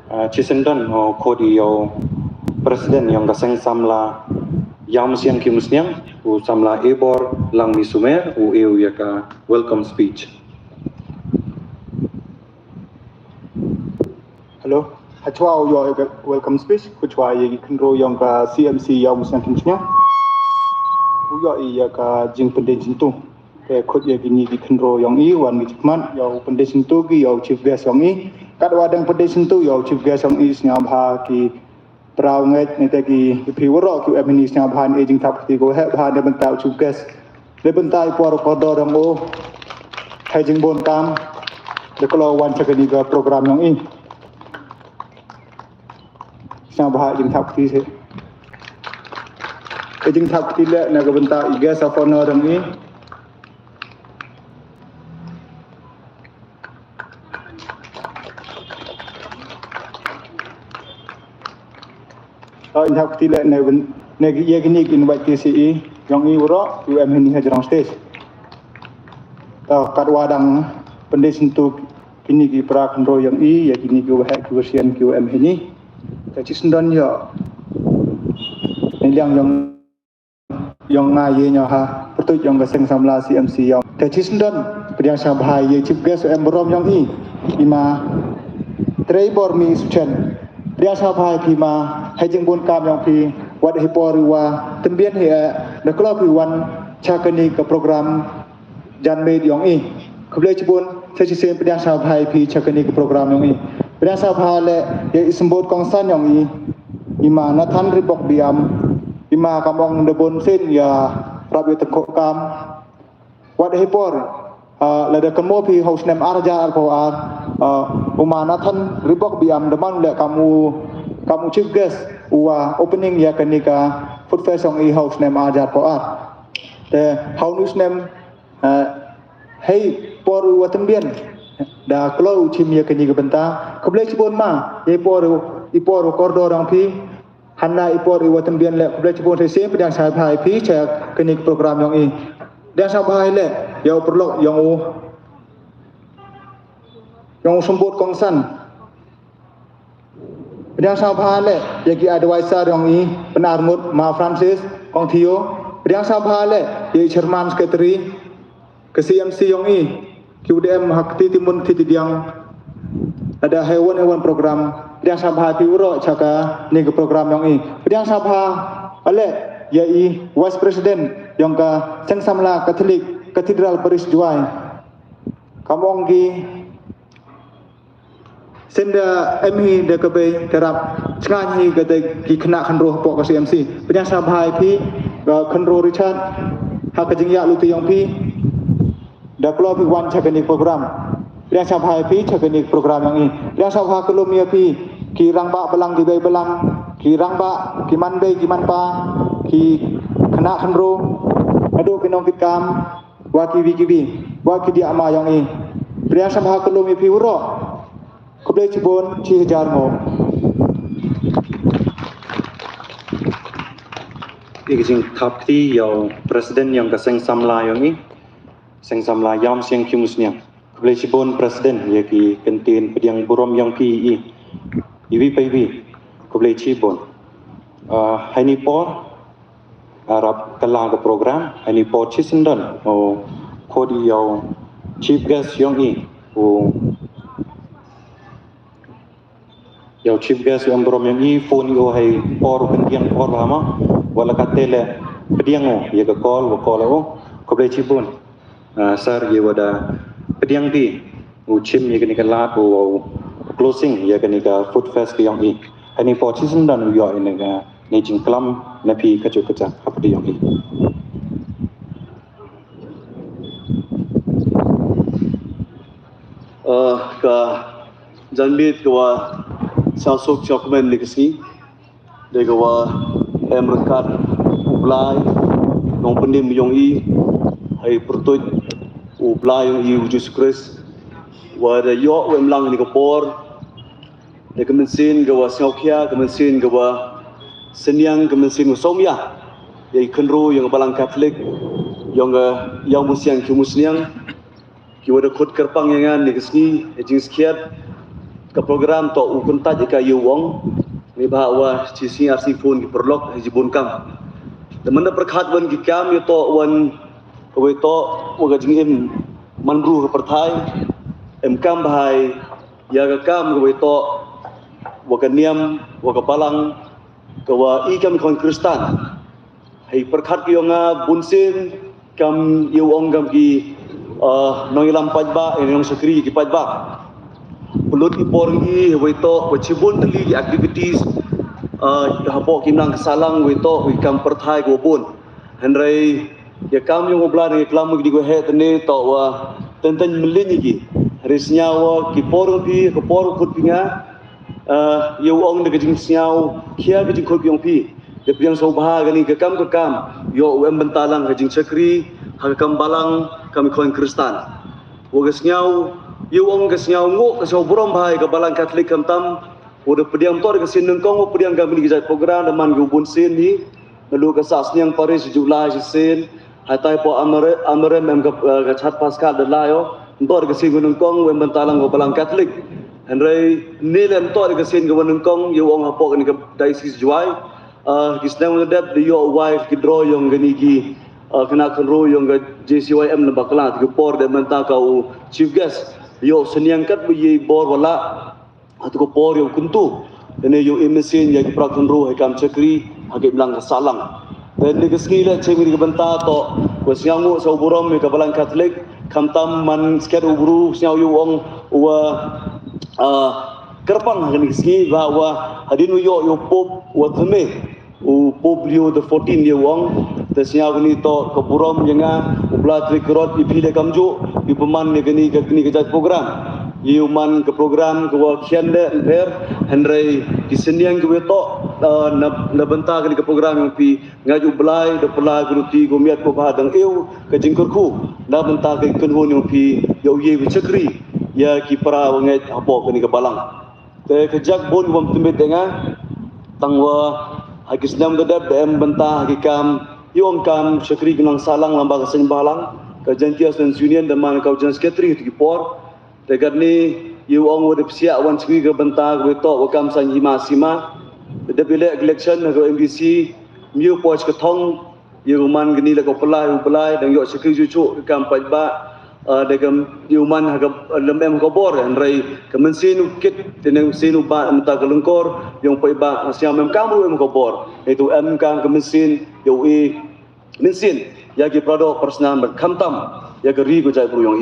Ah, shisyndon u khot ïa u president yong ka seng samla Ïawmusiang Kimusniang, u samla Ebor Langmisumer, u ïoh ïa ka welcome speech. Hello. Hashwa u ïoh ïa ka welcome speech, hashwa ïa ki khynroo yong ka C M C Ïawmusiang Kimusniang. U ïoh ïa ka jingpyndei shyntu. Te khot ïa kine ki khynroo yong i wan ki jingmut ïa u pyndei shyntu ki ïa u chief guest yong i. Katwa dang pyndei shyntu ïa u chief guest yong i sngewbha ki para ngeit ne te ki phi waroh ki em hini sngewbha ne jingthap kti ko heh bha ne bynta u chief guest. Ne bynta i por kordor yong u. Hai jingbun kam. De klo wan cha kane ka program yong i. Sngewbha jingthap kti se. Jingthap kti le na ka bynta i guest of honor yong i. To in hap kti le ne ne ïa kine ki invite ki C E yong i waroh ki em hini ha jrong stage. To katwa dang pyndei shyntu kine ki para khynroo yong i ïa kine ki waheh ki washian ki em hini. Te shisyndon ïa ne liang yong yong nga ïa ñiaw ha pyrto yong ka seng samla C M C yong. Te chi sndon, pdiang sngewbha ïa i chief guest em burom yong i, i ma Trei Bormi Suchen. Pdiang sngewbha ïa phi ma, ha i jingbun kam yong phi, wat ha i por i wa tymbian hi, eh, da kloi phi wan cha kani ka program janmiet yong i. Khublei chibun, sa shisien pdiang sngewbha ïa phi cha kani ka program yong i. Pdiang sngewbha leh ïa i symbud kongsan yong i, i ma Nathan Ribok Biam, i ma kam ong da bun sien ïarap ïa tyngkhuh kam. Wat ha i por, ah, lada kynmaw phi ha u snem ar hajar arphew ar, ah, u ma Nathan Ribok Biam da man leh kam u, kam u chief guest u wa opening ïa kani ka Food Fest yong i ha u snem ar hajar arphew ar. Te ha une u snem, eh, ha i por u wa tymbian da kloi u chim ïa kani ka bynta. Khublei chibun ma, ïa i por u, i por u kordor yong phi. Hana i por i wa tymbian leh, khublei chibun, sa shisien pdiang sngewbha ïa phi cha kani ka program yong i. Pdiang sngewbha leh ïa u paralok yong u, yong u symbud kongsan. Pdiang sngewbha leh ïa ki advisor yong i, Pnar Ngut, ma Francis, Kong Theo. Pdiang sngewbha leh ïa i chairman, secretary, ka C M C yong i, ki u dei em ha kti timon kti tidiang, lada ha i wan ha i wan program. Pdiang sngewbha ïa phi waroh cha kani ka program yong i. Pdiang sngewbha leh ïa i vice president yong ka seng samla Catholic Cathedral Parish Jowai. Kam ong ki, sien da em hi da ka bei ka rap, chngaiñ hi ka dei ki khynnah khynroo hapoh ka C M C. Pdiang sngewbha ïa phi, ka khynroo Richard, ha ka jingïaid lynti yong phi, da kloi phi wan cha kani ka program. Pdiang sngewbha ïa phi cha kani ka program yong i. Pdiang sngewbha khlem ïa phi, ki rangbah balang ki bei balang, ki rangbah, ki man bei ki man pa, ki khynnah khynroo, naduh ki nongkitkam, wa kiwi kiwi, wa ki diah ma yong i. Pdiang sngewbha khlem ïa phi waroh. Khublei chibun, chi hajar nguh. Ïa ka jingthap kti ïa u president yong ka seng samla yong i, seng samla Ïam Siang Kyiu Musniang. Khublei chibun president ïa ki kyntien pdiang burom yong phi i, iwi pa iwi. Khublei chibun. Ah, ha ini i por, ah, rap ka la ka program, ha ini i por chi sndon u khot ïa u chief guest yong i, u ïa u chief guest u em burom yong i, phone ïa u ha i por u kyndiang por ba ma, wat la katte leh pdiang u ïa ka call, wa call u. Khublei chibun. Ah, sir, ïa wa da pdiang phi u chim ïa kani ka lad, u, u closing ïa kani ka Food Fest ka yong i. Ha ini i por chi sndon u ïoh ïa kani ka, kani ka jingklam na phi kajuh kajat ha pdeng yong i. Ah, ka janmiet ka wa sngewsuk sngewkmen ïa ka sngi. Dei ka wa em ryngkat u Blai, nongpynim yong i, ha i pyrtuit u Blai yong i u Jisu Khrist. Wa da ïoh u em lang ha ini ka por. Dei ka mynsiem ka wa sngewkhia, ka mynsiem ka wa synñiang, ka mynsiem ka wa sngewmyntoi. Ïa i khynroo yong ka Balang Katholik, yong ka Ïaw Mynsiem Kyiu Musniang. Ki wa da khot kyrpang ïa nga ha ini ka sngi, ha i jingskhem. Ka program to u kyntait ïa ka ïa u ong. Ni ba wa chi sngi ar sngi phone ki paralok, ha i jingbun kam. Te mynta pyrkhat wan ki kam ïa to wan, ka wa to, wa ka jingim man bru ka pyrthai. Em kam bha ïa ka kam ka wa to, wa ka niam, wa ka balang, ka wa i kam khon Khristan. Ha i pyrkhat ka yong nga bunsien, kam ïa u ong kam ki, ah, nongïalam paidbah, eh, nongshakri ki paidbah. Pynlut i por ngi, ha wa to, wa chibun tylli ki activities, ah, hapoh ki nang ka sahlang, wa to, wa i kam pyrthai ka wa bun. Hynrei, ïa kam yong u Blai ngi klam ki di ko heh tene to wa teng teng mlien ïa ki. Hynrei sngew wa ki por yong phi, ka por khot phi nga, ah, ïa u ong da ka jingsngew, khia ka jingkhot yong phi. Da pdiang sngewbha kani ka kam ka kam, ïoh u em bynta lang ha jingshakri, ha ka kam balang, kam i khon Khristan. Wa ka sngew, ïa u ong ka sngew nguh, ka sngew burom bha ïa ka Balang Katholik khamtam, wa da pdiang to da ka sien nyngkong, wa pdiang kam kani ka jait program, da man ki u bunsien hi, naduh ka sah synñiang parish, July shisien, hatai po amare-, amarem em ka, eh, ka chat Paska da la ïoh, to da ka sien nyngkong, wa em bynta lang ka Balang Katholik. Hynrei, ni lem to da ka sien ka wa nyngkong, ïa u ong hapoh kani ka diocese Jowai, eh, ki snem wa da dep da ïoh wai ki draw yong kani ki, khynnah khynru yong ka J C Y M Lambakla, ha tu ka por da mynta ka u chief guest, yow synniang kat ba yei bor wala ha tu ka por yow kyntu. Dane yow im mynsiem ya ki para khynru ha kam chakri ha ki imlang ka sahlang. Te kane ka sngi leh chem kane ka bynta toh wa sngewnguh sa u burom ya ka Balang Katholik, khamtam man sket u bru sngew yow ong wa kyrpang ha kane ka sngi ba wa hadien u yoh yow Pope wa thymme, u Pope Leo the fourteen yow ong. Te sngew kane toh ka burom ya nga, u Blei trei ka rot ya phi leh kamjuh, yow pynman ya kane ka kane ka jait program. Yow man ka program ka wa khian leh pher, hynrei ki synniang ka wa toh na na bynta kane ka program yong phi. Nga ju Blei da pla ka ruti ka miat ko ba dang ew ka jingkyrkhu na bynta ka kynhun yong phi yow yei wa chakri ya ki para wa ngeit hapoh kane ka balang. Te ka jak bun wam tymit da nga tang wa ha ki snem da dep da em bynta ha ki kam yow ong kam chakri ka nang sahlang lamba ka seng balang ka Jaintia Students Union da man ka u General Secretary ha tu ki por. Te katne yow ong wa da psiah wan chakri ka bynta ka wa toh wa kam saiñ hima sima. Da dep ileh election ha ka M D C, myu poi ka thong, yow man kane la ka pla u Blei dang yoh chakri ju chu ka kam paidbah. Da kam yow man ha ka lem em ka bor, hynrei ka mynsiem u kit, te ne mynsiem u ba mynta ka lyngkor yong paidbah, siam em kam ru em ka bor. Itu em kam ka mynsiem yow i mynsiem ya ki para doh para snam, khamtam ya ka ri ka jaitbru yong